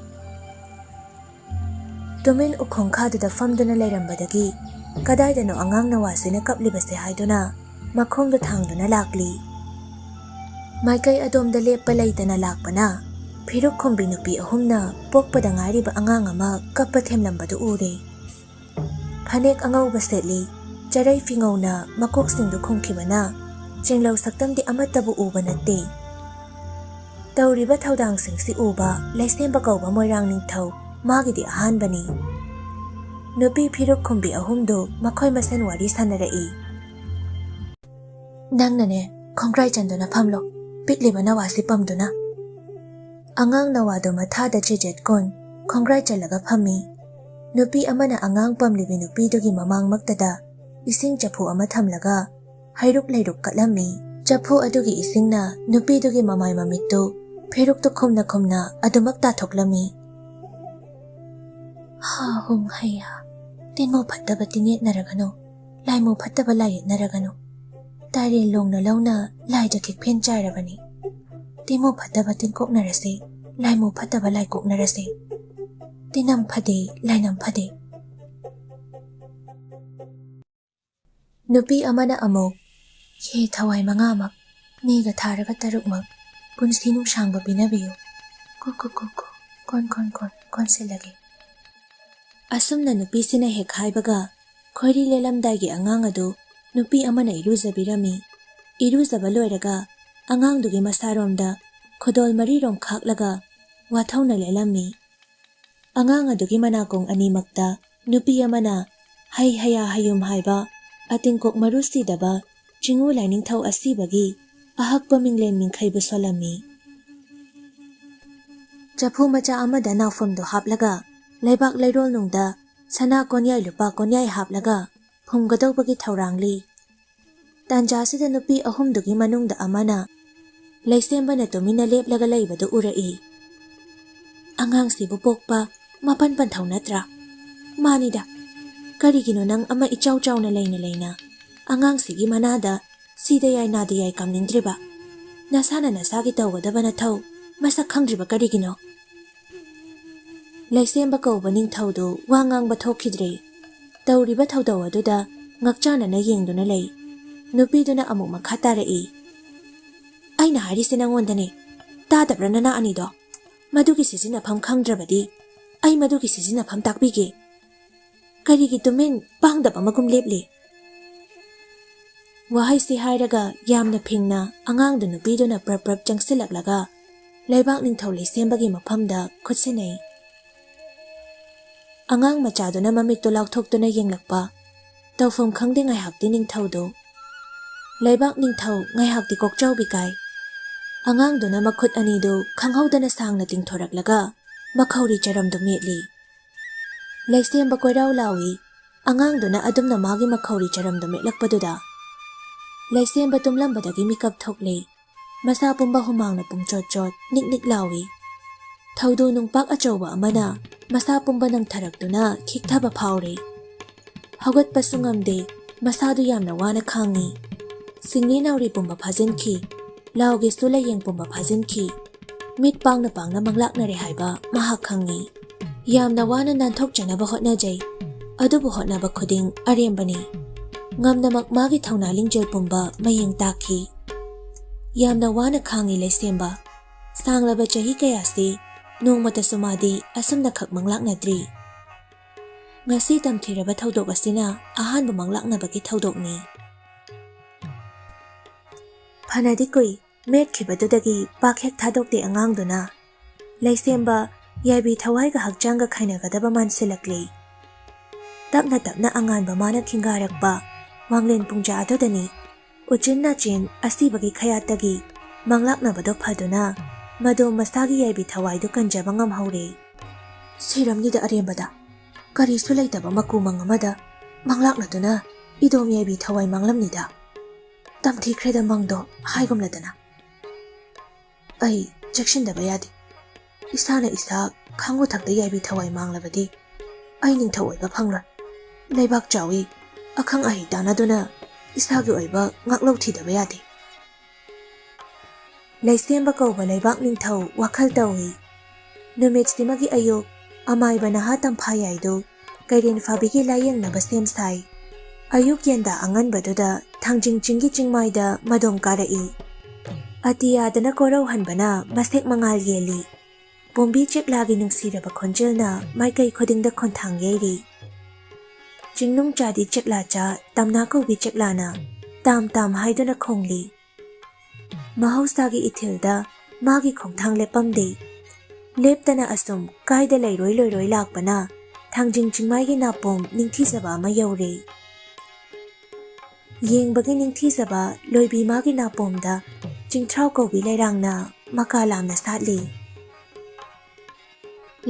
ꯇꯨꯃꯤꯟ ꯎꯈꯣꯡ ꯈꯥꯗꯨꯗ ꯐꯝꯗꯨꯅ ꯂꯩꯔꯝꯕꯗꯒꯤ ꯀꯗꯥꯏꯗꯅꯣ ꯑꯉꯥꯡ ꯅꯋꯥꯁꯤꯅ ꯀꯞꯂꯤꯕꯁꯦ ꯍꯥꯏꯗꯨꯅ ꯃꯈꯣꯡꯗ ꯊꯥꯡꯗꯨꯅ ꯂꯥꯛꯂꯤ꯫ ꯃꯥꯏꯀꯩ ꯑꯗꯣꯝꯗ ꯂꯦꯞꯄ ꯂꯩꯇꯅ ꯂꯥꯛꯄꯅ ꯐꯤꯔꯨꯛ ꯈꯨꯝꯕꯤ ꯅꯨꯄꯤ ꯑꯍꯨꯝꯅ ꯄꯣꯛꯄꯗ ꯉꯥꯏꯔꯤꯕ ꯑꯉꯥꯡ ꯑꯃ ꯀꯞꯄ ꯊꯦꯝꯂꯝꯕꯗꯨ ꯎꯔꯦ꯫ ꯐꯅꯦꯛ ꯑꯉꯧꯕ ꯁꯦꯠꯂꯤ, ꯆꯔꯩ ꯐꯤꯉꯧꯅ ꯃꯀꯣꯛꯁꯤꯡꯗꯨ ꯈꯨꯝꯈꯤꯕꯅ ꯆꯦꯡꯂꯧ ꯁꯛꯇꯝꯗꯤ ꯑꯃꯠꯇꯕꯨ ꯎꯕ ꯅꯠꯇꯦ꯫ ꯇꯧꯔꯤꯕ ꯊꯧꯗꯥꯡꯁꯤꯡꯁꯤ ꯎꯕ ꯂꯩꯁꯦꯝꯕ ꯀꯧꯕ ꯃꯣꯏꯔꯥꯡ ꯅꯤꯡꯊꯧ ꯃꯥꯒꯤꯗꯤ ꯑꯍꯥꯟꯕꯅꯤ꯫ ꯅꯨꯄꯤ ꯐꯤꯔꯨꯛ ꯈꯨꯝꯕꯤ ꯑꯍꯨꯝꯗꯨ ꯃꯈꯣꯏ ꯃꯁꯦꯟ ꯋꯥꯔꯤ ꯁꯥꯟꯅꯔꯛꯏ꯫ "ꯅꯪꯅꯅꯦ, ꯈꯣꯡꯒ꯭ꯔꯥꯏ ꯆꯟꯗꯨꯅ ꯐꯝꯂꯣ, ꯄꯤꯛꯂꯤꯕ ꯅꯋꯥꯁꯤ ꯄꯝꯗꯨꯅ꯫" ꯑꯉꯥꯡ ꯅꯋꯥꯗꯨ ꯃꯊꯥꯗ ꯆꯦꯖꯦꯠ ꯀꯨꯟ ꯈꯣꯡꯒ꯭ꯔꯥꯏ ꯆꯜꯂꯒ ꯐꯝꯃꯤ꯫ ꯅꯨꯄꯤ ꯑꯃꯅ ꯑꯉꯥꯡ ꯄꯝꯂꯤꯕꯤ ꯅꯨꯄꯤꯗꯨꯒꯤ ꯃꯃꯥꯡꯃꯛꯇꯗ ꯏꯁꯤꯡ ꯆꯐꯨ ꯑꯃ ꯊꯝꯂꯒ ꯍꯩꯔꯨꯛ ꯂꯩꯔꯨꯛ ꯀꯠꯂꯝꯃꯤ꯫ ꯆꯐꯨ ꯑꯗꯨꯒꯤ ꯏꯁꯤꯡꯅ ꯅꯨꯄꯤꯗꯨꯒꯤ ꯃꯃꯥꯏ ꯃꯃꯤꯠꯇꯨ ꯐꯤꯔꯨꯛꯇꯨ ꯈꯨꯝꯅ ꯈꯨꯝꯅ ꯑꯗꯨꯃꯛ ꯇꯥꯊꯣꯛꯂꯝꯃꯤ꯫ "ꯍꯥ ꯍꯨꯝ ꯍꯩꯌꯥ, ꯇꯤꯟꯃꯨ ꯐꯠꯇꯕ ꯇꯤꯟꯌꯦꯠꯅꯔꯒꯅꯨ, ꯂꯥꯏꯃꯨ ꯐꯠꯇꯕ ꯂꯥꯏꯌꯦꯠꯅꯔꯒꯅꯨ꯫ ꯇꯥꯏꯔꯦꯟ ꯂꯣꯡꯅ ꯂꯧꯅ ꯂꯥꯏꯗ ꯈꯤꯛꯐꯦꯟ ꯆꯥꯏꯔꯕꯅꯤ꯫ ꯇꯤꯟꯃꯨ ꯐꯠꯇꯕ ꯇꯤꯟ ꯀꯣꯛꯅꯔꯁꯤ, ꯂꯥꯏꯃꯨ ꯐꯠꯇꯕ ꯂꯥꯏ ꯀꯣꯛꯅꯔꯁꯤ꯫ ꯇꯤꯟꯅꯝ ꯐꯗꯦ, ꯂꯥꯏꯅꯝ ꯐꯗꯦ꯫" ꯅꯨꯄꯤ ꯑꯃꯅ ꯑꯃꯨꯛ, "ꯈꯦ ꯊꯋꯥꯏ ꯃꯉꯥꯃꯛ, ꯅꯤꯒ ꯊꯥꯔꯒ ꯇꯔꯨꯛꯃꯛ, ꯄꯨꯟꯁꯤ ꯅꯨꯡꯁꯥꯡꯕ ꯄꯤꯅꯕꯤꯌꯨ꯫ ꯀꯨ ꯀꯨ ꯀꯨ ꯀꯨ, ꯀꯣꯟ ꯀꯣꯟ ꯀꯣꯟ, ꯀꯣꯟꯁꯤꯜꯂꯒꯦ꯫ ꯑꯁꯨꯝꯅ ꯅꯨꯄꯤꯁꯤꯅ ꯍꯦꯛ ꯍꯥꯏꯕꯒ, ꯈꯣꯏꯔꯤ ꯂꯦꯜꯂꯝꯗꯥꯏꯒꯤ ꯑꯉꯥꯡ ꯑꯗꯨ ꯅꯨꯄꯤ ꯑꯃꯅ ꯏꯔꯨꯖꯕꯤꯔꯝꯃꯤ꯫ ꯏꯔꯨꯖꯕ ꯂꯣꯏꯔꯒ ꯑꯉꯥꯡꯗꯨꯒꯤ ꯃꯁꯥꯔꯣꯝꯗ ꯈꯨꯗꯣꯜ ꯃꯔꯤꯔꯣꯝ ꯈꯥꯛꯂꯒ ꯋꯥꯊꯧꯅ ꯂꯦꯜꯂꯝꯃꯤ꯫ ꯑꯉꯥꯡ ꯑꯗꯨꯒꯤ ꯃꯅꯥꯀꯣꯡ ꯑꯅꯤꯃꯛꯇ ꯅꯨꯄꯤ ꯑꯃꯅ ꯍꯩ ꯍꯌꯥ ꯍꯌꯨꯝ ꯍꯥꯏꯕ ꯑꯇꯤꯡꯀꯣꯛ ꯃꯔꯨ ꯁꯤꯗꯕ ꯆꯤꯡꯉꯨ ꯂꯥꯏꯅꯤꯡꯊꯧ ꯑꯁꯤꯕꯒꯤ ꯑꯍꯛꯄ ꯃꯤꯡꯂꯦꯟ ꯃꯤꯡꯈꯩꯕꯨ ꯁꯣꯜꯂꯝꯃꯤ꯫ ꯆꯐꯨ ꯃꯆꯥ ꯑꯃꯗ ꯅꯥꯎꯐꯝꯗꯨ ꯍꯥꯞꯂꯒ ꯂꯩꯕꯥꯛ ꯂꯩꯔꯣꯜ ꯅꯨꯡꯗ ꯁꯅꯥ ꯀꯣꯟꯌꯥꯏ ꯂꯨꯄꯥ ꯀꯣꯟꯌꯥꯏ ꯍꯥꯞꯂꯒ ꯐꯨꯝꯒꯗꯧꯕꯒꯤ ꯊꯧꯔꯥꯡꯂꯤ꯫ ꯇꯥꯟꯖꯥꯁꯤꯗ ꯅꯨꯄꯤ ꯑꯍꯨꯝꯗꯨꯒꯤ ꯃꯅꯨꯡꯗ ꯑꯃꯅ ꯂꯩꯁꯦꯝꯕꯅ ꯇꯨꯃꯤꯟꯅ ꯂꯦꯞꯂꯒ ꯂꯩꯕꯗꯨ ꯎꯔꯛꯏ꯫ "ꯑꯉꯥꯡꯁꯤꯕꯨ ꯄꯣꯛꯄ ꯃꯄꯟ ꯄꯟꯊꯧ ꯅꯠꯇ꯭ꯔꯥ? ꯃꯥꯅꯤꯗ, ꯀꯔꯤꯒꯤꯅꯣ ꯅꯪ ꯑꯃ ꯏꯆꯥꯎ ꯆꯥꯎꯅ ꯂꯩꯅ ꯂꯩꯅ ꯑꯉꯥꯡꯁꯤꯒꯤ ꯃꯅꯥꯗ ꯁꯤꯗ ꯌꯥꯏ ꯅꯥꯗ ꯌꯥꯏ ꯀꯥꯝꯅꯤꯡꯗ꯭ꯔꯤꯕ? ꯅꯁꯥꯅ ꯅꯁꯥꯒꯤ ꯇꯧꯒꯗꯕ ꯅꯊꯧ ꯃꯁꯛ ꯈꯪꯗ꯭ꯔꯤꯕ ꯀꯔꯤꯒꯤꯅꯣ?" ꯂꯩꯁꯦꯝꯕ ꯀꯧꯕ ꯅꯤꯡꯊꯧꯗꯨ ꯋꯥ ꯉꯥꯡꯕ ꯊꯣꯛꯈꯤꯗ꯭ꯔꯦ꯫ ꯇꯧꯔꯤꯕ ꯊꯧꯗꯧ ꯑꯗꯨꯗ ꯉꯛꯆꯥꯅꯅ ꯌꯦꯡꯗꯨꯅ ꯂꯩ꯫ ꯅꯨꯄꯤꯗꯨꯅ ꯑꯃꯨꯛ ꯃꯈꯥ ꯇꯥꯔꯛꯏ, "ꯑꯩꯅ ꯍꯥꯏꯔꯤꯁꯦ ꯅꯪꯉꯣꯟꯗꯅꯦ꯫ ꯇꯥꯗꯕ꯭ꯔꯥ ꯅꯅꯥ ꯑꯅꯤꯗꯣ? ꯃꯗꯨꯒꯤ ꯁꯤꯖꯤꯟꯅꯐꯝ ꯈꯪꯗ꯭ꯔꯕꯗꯤ ꯑꯩ ꯃꯗꯨꯒꯤ ꯁꯤꯖꯤꯟꯅꯐꯝ ꯇꯥꯛꯄꯤꯒꯦ꯫ ꯀꯔꯤꯒꯤ ꯇꯨꯃꯤꯟ ꯄꯥꯡꯗꯕ ꯑꯃꯒꯨꯝ ꯂꯦꯞꯂꯤ?" ꯋꯥꯍꯩꯁꯤ ꯍꯥꯏꯔꯒ ꯌꯥꯝꯅ ꯐꯤꯡꯅ ꯑꯉꯥꯡꯗꯨ ꯅꯨꯄꯤꯗꯨꯅ ꯄ꯭ꯔꯞ ꯄ꯭ꯔꯞ ꯆꯪꯁꯤꯜꯂꯛꯂꯒ ꯂꯩꯕꯥꯛ ꯅꯤꯡꯊꯧ ꯂꯩꯁꯦꯝꯕꯒꯤ ꯃꯐꯝꯗ ꯈꯨꯠꯁꯤꯟꯅꯩ꯫ ꯑꯉꯥꯡ ꯃꯆꯥꯗꯨꯅ ꯃꯃꯤꯠꯇꯨ ꯂꯥꯎꯊꯣꯛꯇꯨꯅ ꯌꯦꯡꯂꯛꯄ꯫ ꯇꯧꯐꯝ ꯈꯪꯗꯦ ꯉꯥꯏꯍꯥꯛꯇꯤ ꯅꯤꯡꯊꯧꯗꯨ꯫ ꯂꯩꯕꯥꯛ ꯅꯤꯡꯊꯧ ꯉꯥꯏꯍꯥꯛꯇꯤ ꯀꯣꯛꯆꯥꯎꯕꯤ ꯀꯥꯏ꯫ ꯑꯉꯥꯡꯗꯨꯅ ꯃꯈꯨꯠ ꯑꯅꯤꯗꯨ ꯈꯪꯍꯧꯗꯅ ꯁꯥꯡꯅ ꯇꯤꯡꯊꯣꯔꯛꯂꯒ ꯃꯈꯧꯔꯤ ꯆꯔꯝꯗꯨ ꯃꯦꯠꯂꯤ꯫ ꯂꯩꯁꯦꯝꯕ ꯀꯣꯏꯔꯥꯎ ꯂꯥꯎꯏ꯫ ꯑꯉꯥꯡꯗꯨꯅ ꯑꯗꯨꯝꯅ ꯃꯥꯒꯤ ꯃꯈꯧꯔꯤ ꯆꯔꯝꯗꯨ ꯃꯦꯠꯂꯛꯄꯗꯨꯗ ꯂꯩꯁꯦꯝꯕ ꯇꯨꯝꯂꯝꯕꯗꯒꯤ ꯃꯤꯀꯞ ꯊꯣꯛꯂꯦ꯫ ꯃꯁꯥ ꯄꯨꯝꯕ ꯍꯨꯃꯥꯡꯅ ꯄꯨꯡꯆꯣꯠ ꯆꯣꯠ ꯅꯤꯛ ꯅꯤꯛ ꯂꯥꯎꯏ꯫ ꯊꯧꯗꯣ ꯅꯨꯡꯄꯥꯛ ꯑꯆꯧꯕ ꯑꯃꯅ ꯃꯁꯥ ꯄꯨꯝꯕ ꯅꯪꯊꯔꯛꯇꯨꯅ ꯈꯤꯛꯊꯕ ꯐꯥꯎꯔꯦ꯫ ꯍꯧꯒꯠꯄꯁꯨ ꯉꯝꯗꯦ, ꯃꯁꯥꯗꯨ ꯌꯥꯝꯅ ꯋꯥꯅ ꯈꯥꯡꯉꯤ꯫ ꯁꯤꯡꯂꯤ ꯅꯥꯎꯔꯤ ꯄꯨꯝꯕ ꯐꯥꯖꯤꯟꯈꯤ, ꯂꯥꯎꯒꯤꯁꯨ ꯂꯥꯏꯌꯦꯡ ꯄꯨꯝꯕ ꯐꯥꯖꯤꯟꯈꯤ꯫ ꯃꯤꯠ ꯄꯥꯡꯅ ꯄꯥꯡꯅ ꯃꯪꯂꯥꯛꯅꯔꯦ ꯍꯥꯏꯕ ꯃꯍꯥꯛ ꯈꯪꯉꯤ꯫ ꯌꯥꯝꯅ ꯋꯥꯅ ꯅꯥꯟꯊꯣꯛꯆꯅꯕ ꯍꯣꯠꯅꯖꯩ, ꯑꯗꯨꯕꯨ ꯍꯣꯠꯅꯕ ꯈꯨꯗꯤꯡ ꯑꯔꯦꯝꯕꯅꯤ꯫ ꯉꯝꯅꯃꯛ ꯃꯥꯒꯤ ꯊꯧꯅꯥ ꯂꯤꯡꯖꯦꯜ ꯄꯨꯝꯕ ꯃꯌꯦꯡ ꯇꯥꯈꯤ꯫ ꯌꯥꯝꯅ ꯋꯥꯅ ꯈꯥꯡꯉꯤ ꯂꯩꯁꯦꯝꯕ꯫ ꯁꯥꯡꯂꯕ ꯆꯍꯤ ꯀꯌꯥꯁꯤ ꯅꯣꯡꯃꯇꯁꯨ ꯃꯥꯗꯤ ꯑꯁꯨꯝꯅꯈꯛ ꯃꯪꯂꯥꯛꯅꯗ꯭ꯔꯤ꯫ ꯉꯁꯤ ꯇꯝꯊꯤꯔꯕ ꯊꯧꯗꯣꯛ ꯑꯁꯤꯅ ꯑꯍꯥꯟꯕ ꯃꯪꯂꯥꯛꯅꯕꯒꯤ ꯊꯧꯗꯣꯛꯅꯤ꯫ ꯐꯅꯗꯤ ꯀꯨꯏ ꯃꯦꯠꯈꯤꯕꯗꯨꯗꯒꯤ ꯄꯥꯛ ꯍꯦꯛ ꯊꯥꯗꯣꯛꯇꯦ ꯑꯉꯥꯡꯗꯨꯅ꯫ ꯂꯩꯁꯦꯝꯕ ꯌꯥꯏꯕꯤ ꯊꯋꯥꯏꯒ ꯍꯛꯆꯥꯡꯒ ꯈꯥꯏꯅꯒꯗꯕ ꯃꯥꯟꯁꯤꯜꯂꯛꯂꯦ꯫ ꯇꯞꯅ ꯇꯞꯅ ꯑꯉꯥꯟꯕ ꯃꯥꯅ ꯈꯤꯡꯒꯥꯔꯛꯄ ꯋꯥꯡꯂꯦꯟ ꯄꯨꯡꯖꯥ ꯑꯗꯨꯗꯅꯤ ꯎꯆꯤꯟ ꯅꯥꯆꯤꯟ ꯑꯁꯤꯕꯒꯤ ꯈꯌꯥꯠꯇꯒꯤ ꯃꯪꯂꯥꯛꯅꯕꯗꯣ ꯐꯗꯨꯅ ꯃꯗꯣꯝ ꯃꯁꯥꯒꯤ ꯌꯥꯏꯕꯤ ꯊꯋꯥꯏꯗꯨ ꯀꯟꯖꯕ ꯉꯝꯍꯧꯔꯦ꯫ ꯁꯤꯔꯝꯅꯤꯗ ꯑꯔꯦꯝꯕꯗ, ꯀꯔꯤꯁꯨ ꯂꯩꯇꯕ ꯃꯀꯨꯃꯪ ꯑꯃꯗ ꯃꯪꯂꯥꯛꯅꯗꯨꯅ ꯏꯗꯣꯝ ꯌꯥꯏꯕꯤ ꯊꯋꯥꯏ ꯃꯥꯡꯂꯝꯅꯤꯗ꯫ ꯇꯝꯊꯤꯈ꯭ꯔꯦꯗ ꯃꯪꯗꯣ ꯍꯥꯏꯒꯨꯝꯂꯗꯅ꯫ ꯑꯩ ꯆꯦꯛꯁꯤꯟꯗꯕ ꯌꯥꯗꯦ꯫ ꯏꯁꯥꯅ ꯏꯁꯥ ꯈꯥꯡꯉꯨꯊꯛꯇ ꯌꯥꯏꯕꯤ ꯊꯋꯥꯏ ꯃꯥꯡꯂꯕꯗꯤ ꯑꯩ ꯅꯤꯡꯊꯧ ꯑꯣꯏꯕ ꯐꯪꯂꯣꯏ꯫ ꯂꯩꯕꯥꯛ ꯆꯥꯎꯏ, ꯑꯈꯪ ꯑꯍꯩ ꯇꯥꯟꯅꯗꯨꯅ ꯏꯁꯥꯒꯤ ꯑꯣꯏꯕ ꯉꯥꯛꯂꯧ ꯊꯤꯗꯕ ꯌꯥꯗꯦ꯫ ꯂꯩꯁꯦꯝꯕ ꯀꯧꯕ ꯂꯩꯕꯥꯛ ꯅꯤꯡꯊꯧ ꯋꯥꯈꯜ ꯇꯧꯏ꯫ ꯅꯨꯃꯤꯠꯁꯤꯃꯒꯤ ꯑꯌꯨꯛ ꯑꯃꯥꯏꯕ ꯅꯍꯥ ꯇꯝꯐꯥ ꯌꯥꯏꯗꯨ ꯀꯩꯔꯦꯟ ꯐꯥꯕꯤꯒꯤ ꯂꯥꯏꯌꯦꯡꯅꯕ ꯁꯦꯝ ꯁꯥꯏ꯫ ꯑꯌꯨꯛ ꯌꯦꯟꯗꯥ ꯑꯉꯟꯕꯗꯨꯗ ꯊꯥꯡꯖꯤꯡ ꯆꯤꯡꯒꯤ ꯆꯤꯡꯃꯥꯏꯗ ꯃꯗꯣꯝ ꯀꯥꯔꯛꯏ꯫ ꯑꯇꯤꯌꯥꯗꯅ ꯀꯣꯔꯧꯍꯟꯕꯅ ꯃꯁꯦꯛ ꯃꯉꯥꯜ ꯌꯦꯜꯂꯤ꯫ ꯄꯣꯝꯕꯤ ꯆꯦꯛꯂꯥꯒꯤ ꯅꯨꯡꯁꯤꯔꯕ ꯈꯣꯟꯖꯦꯜꯅ ꯃꯥꯏꯀꯩ ꯈꯨꯗꯤꯡꯗ ꯈꯣꯟꯊꯥꯡ ꯌꯩꯔꯤ꯫ ꯆꯤꯡꯅꯨꯡ ꯆꯥꯗꯤ ꯆꯦꯛꯂꯥꯆꯥ ꯇꯝꯅꯥ ꯀꯧꯕꯤ ꯆꯦꯛꯂꯥꯅ ꯇꯥꯝ ꯇꯥꯝ ꯍꯥꯏꯗꯨꯅ ꯈꯣꯡꯂꯤ꯫ ꯃꯍꯧꯁꯥꯒꯤ ꯏꯊꯤꯜꯗ ꯃꯥꯒꯤ ꯈꯣꯡꯊꯥꯡ ꯂꯦꯞꯄꯝꯗꯦ꯫ ꯂꯦꯞꯇꯅ ꯑꯁꯨꯝ ꯀꯥꯏꯗ ꯂꯩꯔꯣꯏ ꯂꯣꯏꯔꯣꯏ ꯂꯥꯛꯄꯅ ꯊꯥꯡꯖꯤꯡ ꯆꯤꯡꯃꯥꯏꯒꯤ ꯅꯥꯄꯣꯝ ꯅꯤꯡꯊꯤꯖꯕ ꯑꯃ ꯌꯧꯔꯦ꯫ ꯌꯦꯡꯕꯒꯤ ꯅꯤꯡꯊꯤꯖꯕ ꯂꯣꯏꯕꯤ ꯃꯥꯒꯤ ꯅꯥꯄꯣꯝꯗ ꯆꯤꯡꯊ꯭ꯔꯥꯎ ꯀꯧꯕꯤ ꯂꯩꯔꯥꯡꯅ ꯃꯀꯥ ꯂꯥꯝꯅ ꯁꯥꯠꯂꯤ꯫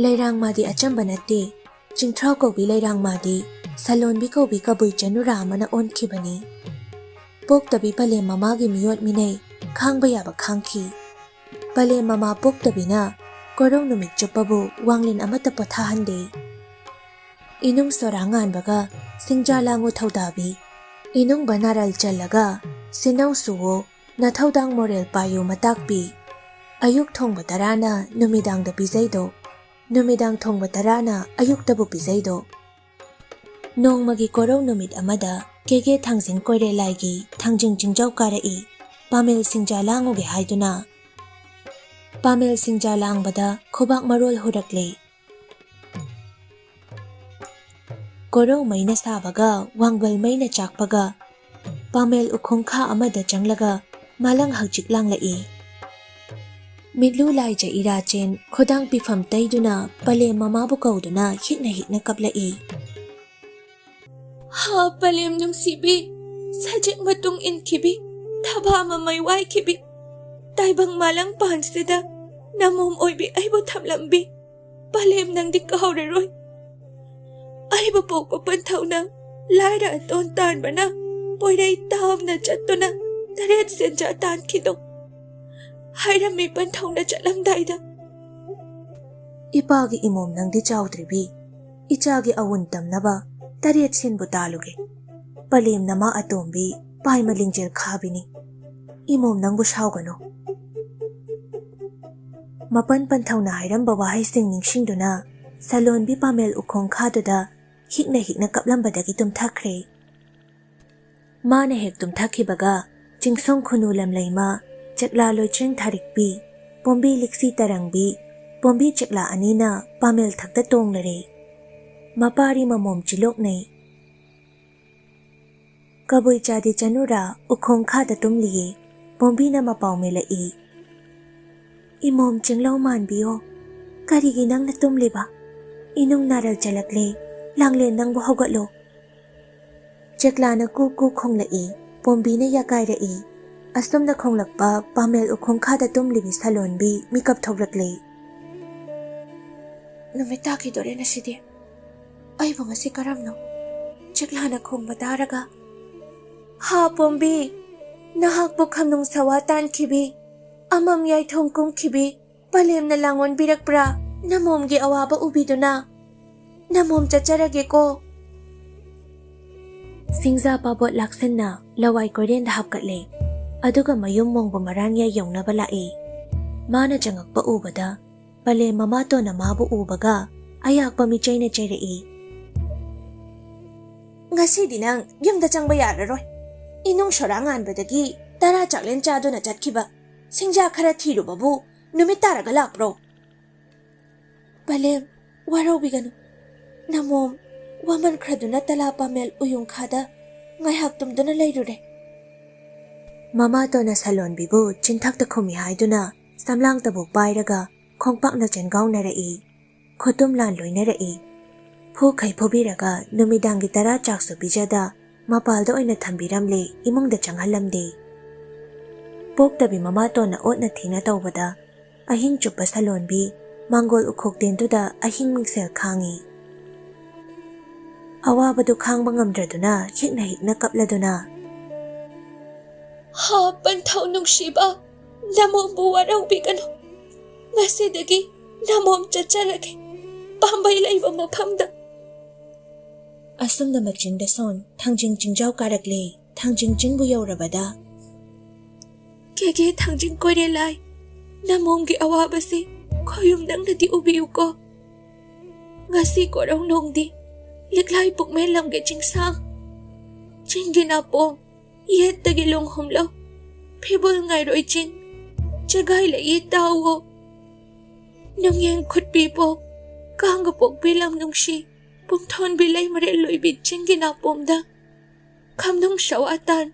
ꯂꯩꯔꯥꯡ ꯃꯥꯗꯤ ꯑꯆꯝꯕ ꯅꯠꯇꯦ꯫ ꯆꯤꯡꯊ꯭ꯔꯥꯎ ꯀꯧꯕꯤ ꯂꯩꯔꯥꯡ ꯃꯥꯗꯤ ꯁꯂꯣꯟꯕꯤ ꯀꯧꯕꯤ ꯀꯕꯨꯏ ꯆꯅꯨꯔꯥ ꯑꯃꯅ ꯑꯣꯟꯈꯤꯕꯅꯤ꯫ ꯄꯣꯛꯇꯕꯤ ꯄꯂꯦꯝ ꯃꯃꯥꯒꯤ ꯃꯤꯑꯣꯠ ꯃꯤꯅꯩ ꯈꯥꯡꯕ ꯌꯥꯕ ꯈꯥꯡꯈꯤ꯫ ꯄꯂꯦꯝ ꯃꯃꯥ ꯄꯣꯛꯇꯕꯤꯅ ꯀꯣꯔꯧ ꯅꯨꯃꯤꯠ ꯆꯨꯞꯄꯕꯨ ꯋꯥꯡꯂꯦꯟ ꯑꯃꯠꯇ ꯄꯣꯊꯥꯍꯟꯗꯦ꯫ ꯏꯅꯨꯡ ꯁꯣꯔꯥ ꯉꯥꯟꯕꯒ ꯁꯤꯡꯖꯥ ꯂꯥꯡꯉꯨ ꯊꯧꯗꯥꯕꯤ, ꯏꯅꯨꯡꯕ ꯅꯥꯔꯜ ꯆꯜꯂꯒ ꯁꯤꯟꯅꯧ ꯁꯨꯋꯣ, ꯅꯊꯧꯗꯥꯡ ꯃꯣꯔꯦꯜ ꯄꯥꯏꯌꯨ ꯃꯇꯥꯛꯄꯤ꯫ ꯑꯌꯨꯛ ꯊꯣꯡꯕ ꯇꯔꯥꯅ ꯅꯨꯃꯤꯗꯥꯡꯗ ꯄꯤꯖꯩꯗꯣ, ꯅꯨꯃꯤꯗꯥꯡ ꯊꯣꯡꯕ ꯇꯔꯥꯅ ꯑꯌꯨꯛꯇꯕꯨ ꯄꯤꯖꯩꯗꯣ꯫ ꯅꯣꯡꯃꯒꯤ ꯀꯣꯔꯧ ꯅꯨꯃꯤꯠ ꯑꯃꯗ ꯀꯦꯒꯦ ꯊꯥꯡꯖꯤꯡ ꯀꯣꯏꯔꯦꯂꯥꯏꯒꯤ ꯊꯥꯡꯖꯤꯡ ꯆꯤꯡꯖꯥꯎ ꯀꯥꯔꯛꯏ꯫ ꯄꯥꯃꯦꯜ ꯁꯤꯡꯖꯥ ꯂꯥꯡꯉꯨꯒꯦ ꯍꯥꯏꯗꯨꯅ ꯄꯥꯃꯦꯜ ꯁꯤꯡꯖꯥ ꯂꯥꯡꯕꯗ ꯈꯨꯕꯥꯛ ꯃꯔꯣꯜ ꯍꯨꯔꯛꯂꯦ꯫ ꯀꯣꯔꯧ ꯃꯩꯅ ꯁꯥꯕꯒ ꯋꯥꯡꯕꯜ ꯃꯩꯅ ꯆꯥꯛꯄꯒ ꯄꯥꯃꯦꯜ ꯎꯈꯣꯡꯈꯥ ꯑꯃꯗ ꯆꯪꯂꯒ ꯃꯥꯂꯪ ꯍꯛꯆꯤꯛ ꯂꯥꯡꯂꯛꯏ꯫ ꯃꯤꯠꯂꯨ ꯂꯥꯏꯖ ꯏꯔꯥꯆꯦꯟ ꯈꯨꯗꯥꯡ ꯄꯤꯐꯝ ꯇꯩꯗꯨꯅ ꯄꯂꯦꯝ ꯃꯃꯥꯕꯨ ꯀꯧꯗꯨꯅ ꯍꯤꯛꯅ ꯍꯤꯛꯅ ꯀꯞꯂꯛꯏ꯫ ꯍꯥ ꯄꯂꯦꯝ ꯅꯨꯡꯁꯤꯕꯤ, ꯁꯖꯤꯛ ꯃꯇꯨꯡ ꯏꯟꯈꯤꯕꯤ, ꯊꯕꯥ ꯃꯃꯩ ꯋꯥꯏꯈꯤꯕꯤ, ꯇꯥꯏꯕꯪ ꯃꯥꯂꯪ ꯄꯥꯟꯁꯤꯗ ꯅꯃꯣꯝ ꯑꯣꯏꯕꯤ ꯑꯩꯕꯨ ꯊꯝꯂꯝꯕꯤ ꯄꯂꯦꯝ ꯅꯪꯗꯤ ꯀꯥꯎꯔꯔꯣꯏ꯫ ꯑꯩꯕꯨ ꯄꯣꯛꯄ ꯄꯟꯊꯧꯅ ꯂꯥꯏꯔ ꯑꯇꯣꯟ ꯇꯥꯟꯕꯅ ꯄꯣꯏꯔꯩ ꯇꯥꯝꯅ ꯆꯠꯇꯨꯅ ꯇꯔꯦꯠ ꯁꯦꯟꯖꯥ ꯇꯥꯟꯈꯤꯗꯣ꯫ ꯍꯥꯏꯔꯝꯃꯤ ꯄꯟꯊꯧꯅ ꯆꯠꯂꯝꯗꯥꯏꯗ, "ꯏꯄꯥꯒꯤ ꯏꯃꯣꯝ ꯅꯪꯗꯤ ꯆꯥꯎꯗ꯭ꯔꯤꯕꯤ, ꯏꯆꯥꯒꯤ ꯑꯋꯨꯟ ꯇꯝꯅꯕ ꯇꯔꯦꯠ ꯁꯦꯟꯕꯨ ꯇꯥꯜꯂꯨꯒꯦ꯫ ꯄꯂꯦꯝ ꯅꯃꯥ ꯑꯇꯣꯝꯕꯤ ꯄꯥꯏꯃ ꯂꯤꯡꯖꯦꯜ ꯈꯥꯕꯤꯅꯤ꯫ ꯏꯃꯣꯝ ꯅꯪꯕꯨ ꯁꯥꯎꯒꯅꯨ"꯫ ꯃꯄꯟ ꯄꯟꯊꯧꯅ ꯍꯥꯏꯔꯝꯕ ꯋꯥꯍꯩꯁꯤꯡ ꯅꯤꯡꯁꯤꯡꯗꯨꯅ ꯁꯂꯣꯟꯕꯤ ꯄꯥꯃꯦꯜ ꯎꯈꯣꯡ ꯈꯥꯗꯨꯗ ꯍꯤꯛꯅ ꯍꯤꯛꯅ ꯀꯞꯂꯝꯕꯗꯒꯤ ꯇꯨꯝꯊꯈ꯭ꯔꯦ꯫ ꯃꯥꯅ ꯍꯦꯛ ꯇꯨꯝꯊꯈꯤꯕꯒ ꯆꯤꯡꯁꯣꯡ ꯈꯨꯅꯨ ꯂꯝꯂꯩꯃ, ꯆꯦꯛꯂꯥ ꯂꯣꯏꯆ꯭ꯔꯦꯡ ꯊꯥꯔꯤꯛꯄꯤ, ꯄꯣꯝꯕꯤ ꯂꯤꯛꯁꯤ ꯇꯔꯪꯕꯤ, ꯄꯣꯝꯕꯤ ꯆꯦꯛꯂꯥ ꯑꯅꯤꯅ ꯄꯥꯃꯦꯜ ꯊꯛꯇ ꯇꯣꯡꯂꯔꯦ꯫ ꯃꯄꯥꯔꯤ ꯃꯃꯣꯝ ꯆꯤꯂꯣꯛꯅꯩ꯫ ꯀꯕꯨꯏ ꯆꯥꯗꯤ ꯆꯅꯨꯔꯥ ꯎꯈꯣꯡ ꯈꯥꯗ ꯇꯨꯝꯂꯤꯌꯦ꯫ ꯄꯣꯝꯕꯤꯅ ꯃꯄꯥꯎ ꯃꯦꯜꯂꯛꯏ꯫ "ꯏꯃꯣꯝ ꯆꯤꯡꯂꯧ ꯃꯥꯟꯕꯤꯌꯣ, ꯀꯔꯤꯒꯤ ꯅꯪꯅ ꯇꯨꯝꯂꯤꯕ? ꯏꯅꯨꯡ ꯅꯥꯔꯜ ꯆꯜꯂꯛꯂꯦ, ꯂꯥꯡꯂꯦꯟ ꯅꯪꯕꯨ ꯍꯧꯒꯠꯂꯣ"꯫ ꯆꯦꯛꯂꯥꯅ ꯀꯨ ꯀꯨ ꯈꯣꯡꯂꯛꯏ, ꯄꯣꯝꯕꯤꯅ ꯌꯥꯀꯥꯏꯔꯛꯏ꯫ ꯑꯁꯨꯝꯅ ꯈꯣꯡꯂꯛꯄ ꯄꯥꯃꯦꯜ ꯎꯈꯣꯡ ꯈꯥꯗ ꯇꯨꯝꯂꯤꯕꯤ ꯁꯂꯣꯟꯕꯤ ꯃꯤꯀꯞ ꯊꯣꯛꯂꯛꯂꯦ꯫ "ꯅꯨꯃꯤꯠ ꯇꯥꯈꯤꯗꯣꯔꯦ ꯉꯁꯤꯗꯤ꯫ ꯑꯩꯕꯨ ꯉꯁꯤ ꯀꯔꯝꯅꯣ?" ꯆꯦꯛꯂꯥꯅ ꯈꯣꯡꯕ ꯇꯥꯔꯒ, "ꯍꯥ ꯄꯣꯝꯕꯤ, ꯅꯍꯥꯛꯄꯨ ꯈꯝꯅꯨꯡ ꯁꯋꯥ ꯇꯥꯟꯈꯤꯕꯤ, ꯑꯃꯝ ꯌꯥꯏꯊꯣꯡ ꯀꯨꯝꯈꯤꯕꯤ ꯄꯂꯦꯝꯅ ꯂꯥꯡꯑꯣꯟꯕꯤꯔꯛꯄ꯭ꯔꯥ? ꯅꯃꯣꯝꯒꯤ ꯑꯋꯥꯕ ꯎꯕꯤꯗꯨꯅ ꯅꯃꯣꯝ ꯆꯠꯆꯔꯒꯦꯀꯣ"꯫ ꯁꯤꯡꯖꯥ ꯄꯥꯕꯣꯠ ꯂꯥꯛꯁꯟꯅ ꯂꯋꯥꯏ ꯀꯣꯏꯔꯦꯟꯗ ꯍꯥꯞꯀꯠꯂꯦ꯫ ꯑꯗꯨꯒ ꯃꯌꯨꯝ ꯃꯣꯡꯕ ꯃꯔꯥꯟꯌꯥꯏ ꯌꯧꯅꯕ ꯂꯥꯛꯏ꯫ ꯃꯥꯅ ꯆꯪꯉꯛꯄ ꯎꯕꯗ ꯄꯂꯦꯝ ꯃꯃꯥꯇꯣꯟꯅ ꯃꯥꯕꯨ ꯎꯕꯒ ꯑꯌꯥꯛꯄ ꯃꯤꯆꯩꯅ ꯆꯩꯔꯛꯏ꯫ "ꯉꯁꯤꯗꯤ ꯅꯪ ꯌꯨꯝꯗ ꯆꯪꯕ ꯌꯥꯔꯔꯣꯏ꯫ ꯏꯅꯨꯡ ꯁꯣꯔꯥ ꯉꯥꯟꯕꯗꯒꯤ ꯇꯔꯥ ꯆꯥꯛꯂꯦꯟ ꯆꯥꯗꯨꯅ ꯆꯠꯈꯤꯕ ꯁꯤꯡꯖꯥ ꯈꯔ ꯊꯤꯔꯨꯕꯕꯨ ꯅꯨꯃꯤꯠ ꯇꯥꯔꯒ ꯂꯥꯛꯄ꯭ꯔꯣ? ꯄꯂꯦꯝ, ꯋꯥꯔꯧꯕꯤꯒꯅꯨ꯫ ꯅꯃꯣꯝ ꯋꯥꯃꯟꯈ꯭ꯔꯗꯨꯅ ꯇꯂꯥ ꯄꯥꯃꯦꯜ ꯎꯌꯨꯡꯈꯥꯗ ꯉꯥꯏꯍꯥꯛ ꯇꯨꯝꯗꯨꯅ ꯂꯩꯔꯨꯔꯦ꯫ ꯃꯃꯥꯇꯣꯟꯅ ꯁꯂꯣꯟꯕꯤꯕꯨ ꯆꯤꯟꯊꯛꯇ ꯈꯨꯝꯃꯤ ꯍꯥꯏꯗꯨꯅ ꯁꯝꯂꯥꯡ ꯇꯕꯨꯛ ꯄꯥꯏꯔꯒ ꯈꯣꯡꯄꯥꯛꯅ ꯆꯦꯟꯒꯥꯎꯅꯔꯛꯏ꯫ ꯈꯨꯇꯨꯝ ꯂꯥꯟ ꯂꯣꯏꯅꯔꯛꯏ꯫ ꯐꯨꯈꯩ ꯐꯨꯕꯤꯔꯒ ꯅꯨꯃꯤꯗꯥꯡꯒꯤ ꯇꯔꯥ ꯆꯥꯛꯁꯨ ꯄꯤꯖꯗ ꯃꯄꯥꯜꯗ ꯑꯣꯏꯅ ꯊꯝꯕꯤꯔꯝꯂꯦ, ꯏꯃꯨꯡꯗ ꯆꯪꯍꯜꯂꯝꯗꯦ꯫ ꯄꯣꯛꯇꯕꯤ ꯃꯃꯥꯇꯣꯟꯅ ꯑꯣꯠꯅ ꯊꯤꯅ ꯇꯧꯕꯗ ꯑꯍꯤꯡ ꯆꯨꯞꯄ ꯁꯂꯣꯟꯕꯤ ꯃꯥꯡꯒꯣꯜ ꯎꯈꯣꯛꯇꯦꯟꯗꯨꯗ ꯑꯍꯤꯡ ꯃꯤꯡꯁꯦꯜ ꯈꯥꯡꯉꯤ꯫ ꯑꯋꯥꯕꯗꯨ ꯈꯥꯡꯕ ꯉꯝꯗ꯭ꯔꯗꯨꯅ ꯍꯤꯛꯅ ꯍꯤꯛꯅ ꯀꯞꯂꯗꯨꯅ, "ꯍꯥ, ꯄꯟꯊꯧ ꯅꯨꯡꯁꯤꯕ, ꯅꯃꯣꯝꯕꯨ ꯋꯥꯔꯧꯕꯤꯒꯅꯨ꯫ ꯉꯁꯤꯗꯒꯤ ꯅꯃꯣꯝ ꯆꯠꯆꯔꯒꯦ ꯄꯥꯝꯕꯩ ꯂꯩꯕ ꯃꯐꯝꯗ"꯫ ꯑꯁꯨꯝꯅ ꯃꯆꯤꯟꯗ ꯁꯣꯟ ꯊꯥꯡꯖꯤꯡ ꯆꯤꯡꯖꯥꯎ ꯀꯥꯔꯛꯂꯦ꯫ ꯊꯥꯡꯖꯤꯡ ꯆꯤꯡꯕꯨ ꯌꯧꯔꯕꯗ, "ꯀꯦꯒꯦ ꯊꯥꯡꯖꯤꯡ ꯀꯣꯏꯔꯦꯂꯥꯏ, ꯅꯃꯣꯝꯒꯤ ꯑꯋꯥꯕꯁꯤ ꯈꯣꯌꯨꯝ ꯅꯪꯅꯗꯤ ꯎꯕꯤꯌꯨꯀꯣ꯫ ꯉꯁꯤ ꯀꯣꯔꯧ ꯅꯣꯡꯗꯤ ꯂꯤꯛꯂꯥꯏ ꯄꯨꯛꯃꯦꯟ ꯂꯝꯒꯤ ꯆꯤꯡꯁꯥꯡ, ꯆꯤꯡꯒꯤ ꯅꯥꯄꯣꯝ ꯌꯦꯠꯇꯒꯤ ꯂꯣꯡꯍꯨꯝꯂꯧ, ꯐꯤꯕꯨꯜ ꯉꯥꯏꯔꯣꯏ ꯆꯤꯡ ꯆꯦꯒꯥꯏ ꯂꯩꯏ ꯇꯥꯎꯋꯣ꯫ ꯅꯨꯡꯌꯦꯡ ꯈꯨꯠꯄꯤꯕꯣꯛ ꯀꯥꯡꯒ ꯄꯣꯛꯄꯤ ꯂꯝ ꯅꯨꯡꯁꯤ, ꯄꯨꯡꯊꯣꯟꯕꯤ ꯂꯩꯃꯔꯦꯜ ꯂꯣꯏꯕꯤ ꯆꯤꯡꯒꯤ ꯅꯥꯄꯣꯝꯗ ꯈꯝꯅꯨꯡ ꯁꯋꯥꯇꯥꯟ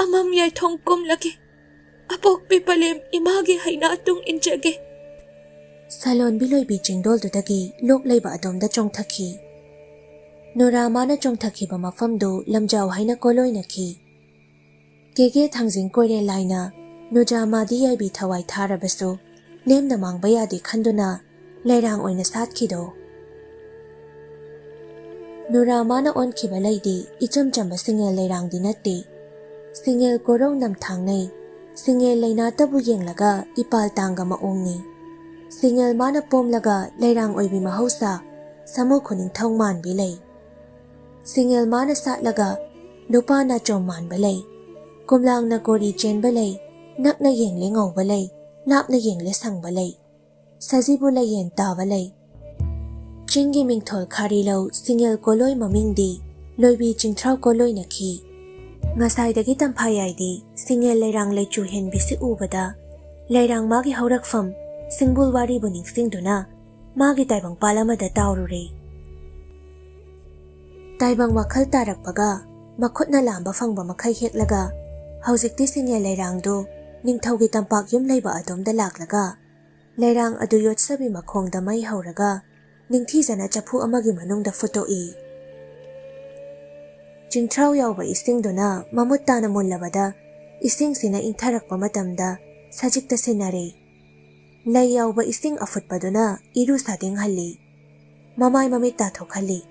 ꯑꯃꯝ ꯌꯥꯏꯊꯣꯡ ꯀꯨꯝꯂꯒꯦ꯫ ꯑꯄꯣꯛꯄꯤ ꯄꯂꯦꯝ ꯏꯃꯥꯒꯤ ꯍꯩꯅꯥ ꯇꯨꯡ ꯏꯟꯖꯒꯦ"꯫ ꯁꯂꯣꯟꯕꯤ ꯂꯣꯏꯕꯤ ꯆꯤꯡꯗꯣꯜꯗꯨꯗꯒꯤ ꯂꯣꯛ ꯂꯩꯕ ꯑꯗꯣꯝꯗ ꯆꯣꯡꯊꯈꯤ꯫ ꯅꯨꯔꯥꯃꯥꯅ ꯆꯣꯡꯊꯈꯤꯕ ꯃꯐꯝꯗꯨ ꯂꯝꯖꯥꯎ ꯍꯥꯏꯅ ꯀꯣꯂꯣꯏꯅꯈꯤ꯫ ꯀꯦꯒꯦ ꯊꯥꯡꯖꯤꯡ ꯀꯣꯏꯔꯦꯜ ꯂꯥꯏꯅ ꯅꯨꯔꯥꯃꯥꯗꯤ ꯌꯥꯏꯕꯤ ꯊꯋꯥꯏ ꯊꯥꯔꯕꯁꯨ ꯂꯦꯝꯅ ꯃꯥꯡꯕ ꯌꯥꯗꯦ ꯈꯟꯗꯨꯅ ꯂꯩꯔꯥꯡ ꯑꯣꯏꯅ ꯁꯥꯠꯈꯤꯗꯣ꯫ ꯅꯨꯔꯥꯃꯥꯅ ꯑꯣꯟꯈꯤꯕ ꯂꯩꯗꯤ ꯏꯆꯝ ꯆꯝꯕ ꯁꯤꯡꯉꯦꯜ ꯂꯩꯔꯥꯡꯗꯤ ꯅꯠꯇꯦ꯫ ꯁꯤꯡꯉꯦꯜ ꯀꯣꯔꯧ ꯅꯝꯊꯥꯡꯅꯩ꯫ ꯁꯤꯡꯉꯦꯜ ꯂꯩꯅꯥꯇꯕꯨ ꯌꯦꯡꯂꯒ ꯏꯄꯥꯜ ꯇꯥꯡꯒ ꯃꯑꯣꯡꯅꯤ꯫ ꯁꯤꯡꯉꯦꯜ ꯃꯥꯅ ꯄꯣꯝꯂꯒ ꯂꯩꯔꯥꯡ ꯑꯣꯏꯕꯤ ꯃꯍꯧꯁꯥ ꯁꯥꯃꯨ ꯈꯨꯅꯤꯡꯊꯧ ꯃꯥꯟꯕꯤ ꯂꯩ꯫ ꯁꯤꯡꯉꯦꯜ ꯃꯥꯅ ꯁꯥꯠꯂꯒ ꯂꯨꯄꯥ ꯅꯥꯆꯣꯝ ꯃꯥꯟꯕ ꯂꯩ꯫ ꯀꯨꯝꯂꯥꯡꯅ ꯀꯣꯔꯤ ꯆꯦꯟꯕ ꯂꯩ꯫ ꯅꯛꯅ ꯌꯦꯡꯂꯦ ꯉꯧꯕ ꯂꯩ꯫ ꯂꯥꯞꯅ ꯌꯦꯡꯂꯦ ꯁꯪꯕ ꯂꯩ꯫ ꯁꯖꯤꯕꯨ ꯂꯩꯌꯦꯟ ꯇꯥꯕ ꯂꯩ꯫ ꯆꯤꯡꯒꯤ ꯃꯤꯡꯊꯣꯜ ꯈꯥꯔꯤꯂꯧ ꯁꯤꯡꯉꯦꯜ ꯀꯣꯂꯣꯏ ꯃꯃꯤꯡꯗꯤ ꯂꯣꯏꯕꯤ ꯆꯤꯡꯊ꯭ꯔꯥꯎ ꯀꯣꯂꯣꯏꯅꯈꯤ꯫ ꯉꯁꯥꯏꯗꯒꯤ ꯇꯝꯐꯥꯌꯥꯏꯗꯤ ꯁꯤꯡꯉꯦꯜ ꯂꯩꯔꯥꯡ ꯂꯩꯆꯨ ꯍꯦꯟꯕꯤꯁꯤ ꯎꯕꯗ, ꯂꯩꯔꯥꯡ ꯃꯥꯒꯤ ꯍꯧꯔꯛꯐꯝ ꯁꯤꯡꯕꯨꯜ ꯋꯥꯔꯤꯕꯨ ꯅꯤꯡꯁꯤꯡꯗꯨꯅ ꯃꯥꯒꯤ ꯇꯥꯏꯕꯪꯄꯥꯜ ꯑꯃꯗ ꯇꯥꯎꯔꯨꯔꯦ꯫ ꯇꯥꯏꯕꯪ ꯋꯥꯈꯜ ꯇꯥꯔꯛꯄꯒ ꯃꯈꯨꯠꯅ ꯂꯥꯝꯕ ꯐꯪꯕ ꯃꯈꯩ ꯍꯦꯛꯂꯒ, ꯍꯧꯖꯤꯛꯇꯤ ꯁꯤꯡꯉꯦꯜ ꯂꯩꯔꯥꯡꯗꯨ ꯅꯤꯡꯊꯧꯒꯤ ꯇꯝꯄꯥꯛ ꯌꯨꯝ ꯂꯩꯕ ꯑꯗꯣꯝꯗ ꯂꯥꯛꯂꯒ, ꯂꯩꯔꯥꯡ ꯑꯗꯨ ꯌꯣꯠꯁꯕꯤ ꯃꯈꯣꯡꯗ ꯃꯩ ꯍꯧꯔꯒ ꯅꯤꯡꯊꯤꯖꯅ ꯆꯐꯨ ꯑꯃꯒꯤ ꯃꯅꯨꯡꯗ ꯐꯨꯠꯇꯣꯛꯏ꯫ ꯆꯤꯡꯊ꯭ꯔꯥꯎ ꯌꯥꯎꯕ ꯏꯁꯤꯡꯗꯨꯅ ꯃꯃꯨꯠ ꯇꯥꯅ ꯃꯨꯜꯂꯕꯗ, ꯏꯁꯤꯡꯁꯤꯅ ꯏꯪꯊꯔꯛꯄ ꯃꯇꯝꯗ ꯁꯖꯤꯛꯇ ꯁꯤꯟꯅꯔꯦ꯫ ꯂꯩ ꯌꯥꯎꯕ ꯏꯁꯤꯡ ꯑꯐꯨꯠꯄꯗꯨꯅ ꯏꯔꯨ ꯁꯥꯗꯤꯡꯍꯜꯂꯤ꯫ ꯃꯃꯥꯏ ꯃꯃꯤꯠ ꯇꯥꯊꯣꯛꯍꯜꯂꯤ꯫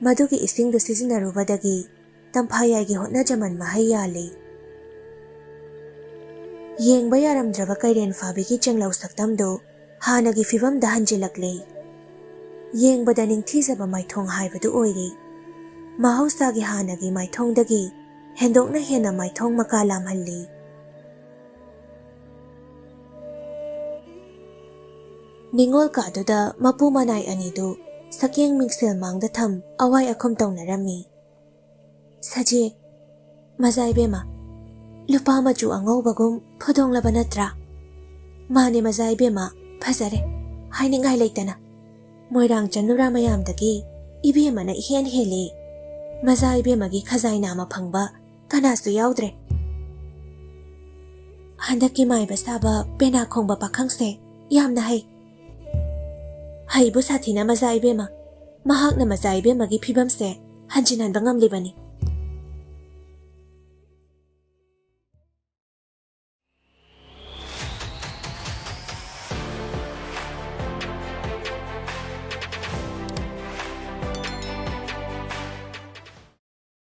ꯃꯗꯨꯒꯤ ꯏꯁꯤꯡꯗꯨ ꯁꯤꯖꯤꯟꯅꯔꯨꯕꯗꯒꯤ ꯇꯝꯐꯥꯌꯥꯏꯒꯤ ꯍꯣꯠꯅꯖꯃꯟ ꯃꯍꯩ ꯌꯥꯜꯂꯤ꯫ ꯌꯦꯡꯕ ꯌꯥꯔꯝꯗ꯭ꯔꯕ ꯀꯩꯔꯦꯟ ꯐꯥꯕꯤꯒꯤ ꯆꯦꯡꯂꯧ ꯁꯛꯇꯝꯗꯨ ꯍꯥꯟꯅꯒꯤ ꯐꯤꯕꯝꯗ ꯍꯟꯖꯤꯜꯂꯛꯂꯦ꯫ ꯌꯦꯡꯕꯗ ꯅꯤꯡꯊꯤꯖꯕ ꯃꯥꯏꯊꯣꯡ ꯍꯥꯏꯕꯗꯨ ꯑꯣꯏꯔꯦ꯫ ꯃꯍꯧꯁꯥꯒꯤ ꯍꯥꯟꯅꯒꯤ ꯃꯥꯏꯊꯣꯡꯗꯒꯤ ꯍꯦꯟꯗꯣꯛꯅ ꯍꯦꯟꯅ ꯃꯥꯏꯊꯣꯡ ꯃꯀꯥ ꯂꯥꯝꯍꯜꯂꯤ꯫ ꯅꯤꯉꯣꯜ ꯀꯥꯗꯨꯗ ꯃꯄꯨ ꯃꯅꯥꯏ ꯑꯅꯤꯗꯨ ꯁꯛꯌꯦꯡ ꯃꯤꯡꯁꯦꯜ ꯃꯥꯡꯗ ꯊꯝ ꯑꯋꯥꯏ ꯑꯈꯨꯝ ꯇꯧꯅꯔꯝꯃꯤ꯫ "ꯁꯖꯤ, ꯃꯖꯥ ꯏꯕꯦꯝꯃ, ꯂꯨꯄꯥ ꯃꯆꯨ ꯑꯉꯧꯕꯒꯨꯝ ꯐꯨꯗꯣꯡꯂꯕ ꯅꯠꯇ꯭ꯔꯥ?" "ꯃꯥꯅꯦ ꯃꯖꯥ ꯏꯕꯦꯝꯃ, ꯐꯖꯔꯦ, ꯍꯥꯏꯅꯤꯡꯉꯥꯏ ꯂꯩꯇꯅ꯫ ꯃꯣꯏꯔꯥꯡ ꯆꯅꯨꯔꯥ ꯃꯌꯥꯝꯗꯒꯤ ꯏꯕꯦꯝꯃꯅ ꯏꯍꯦꯟ ꯍꯦꯜꯂꯤ꯫ ꯃꯖꯥ ꯏꯕꯦꯝꯃꯒꯤ ꯈꯖꯥꯏ ꯅꯥꯝꯃ ꯐꯪꯕ ꯀꯅꯥꯁꯨ ꯌꯥꯎꯗ꯭ꯔꯦ꯫ ꯍꯟꯗꯛꯀꯤ ꯃꯥꯏꯕ ꯁꯥꯕ ꯄꯦꯅꯥ ꯈꯣꯡꯕ ꯄꯥꯈꯪꯁꯦ ꯌꯥꯝꯅ ꯍꯩ꯫ ꯍꯩꯕꯨ ꯁꯥꯊꯤꯅ ꯃꯖꯥ ꯏꯕꯦꯝꯃ, ꯃꯍꯥꯛꯅ ꯃꯖꯥ ꯏꯕꯦꯝꯃꯒꯤ ꯐꯤꯕꯝꯁꯦ ꯍꯟꯖꯤꯟꯍꯟꯕ ꯉꯝꯂꯤꯕꯅꯤ꯫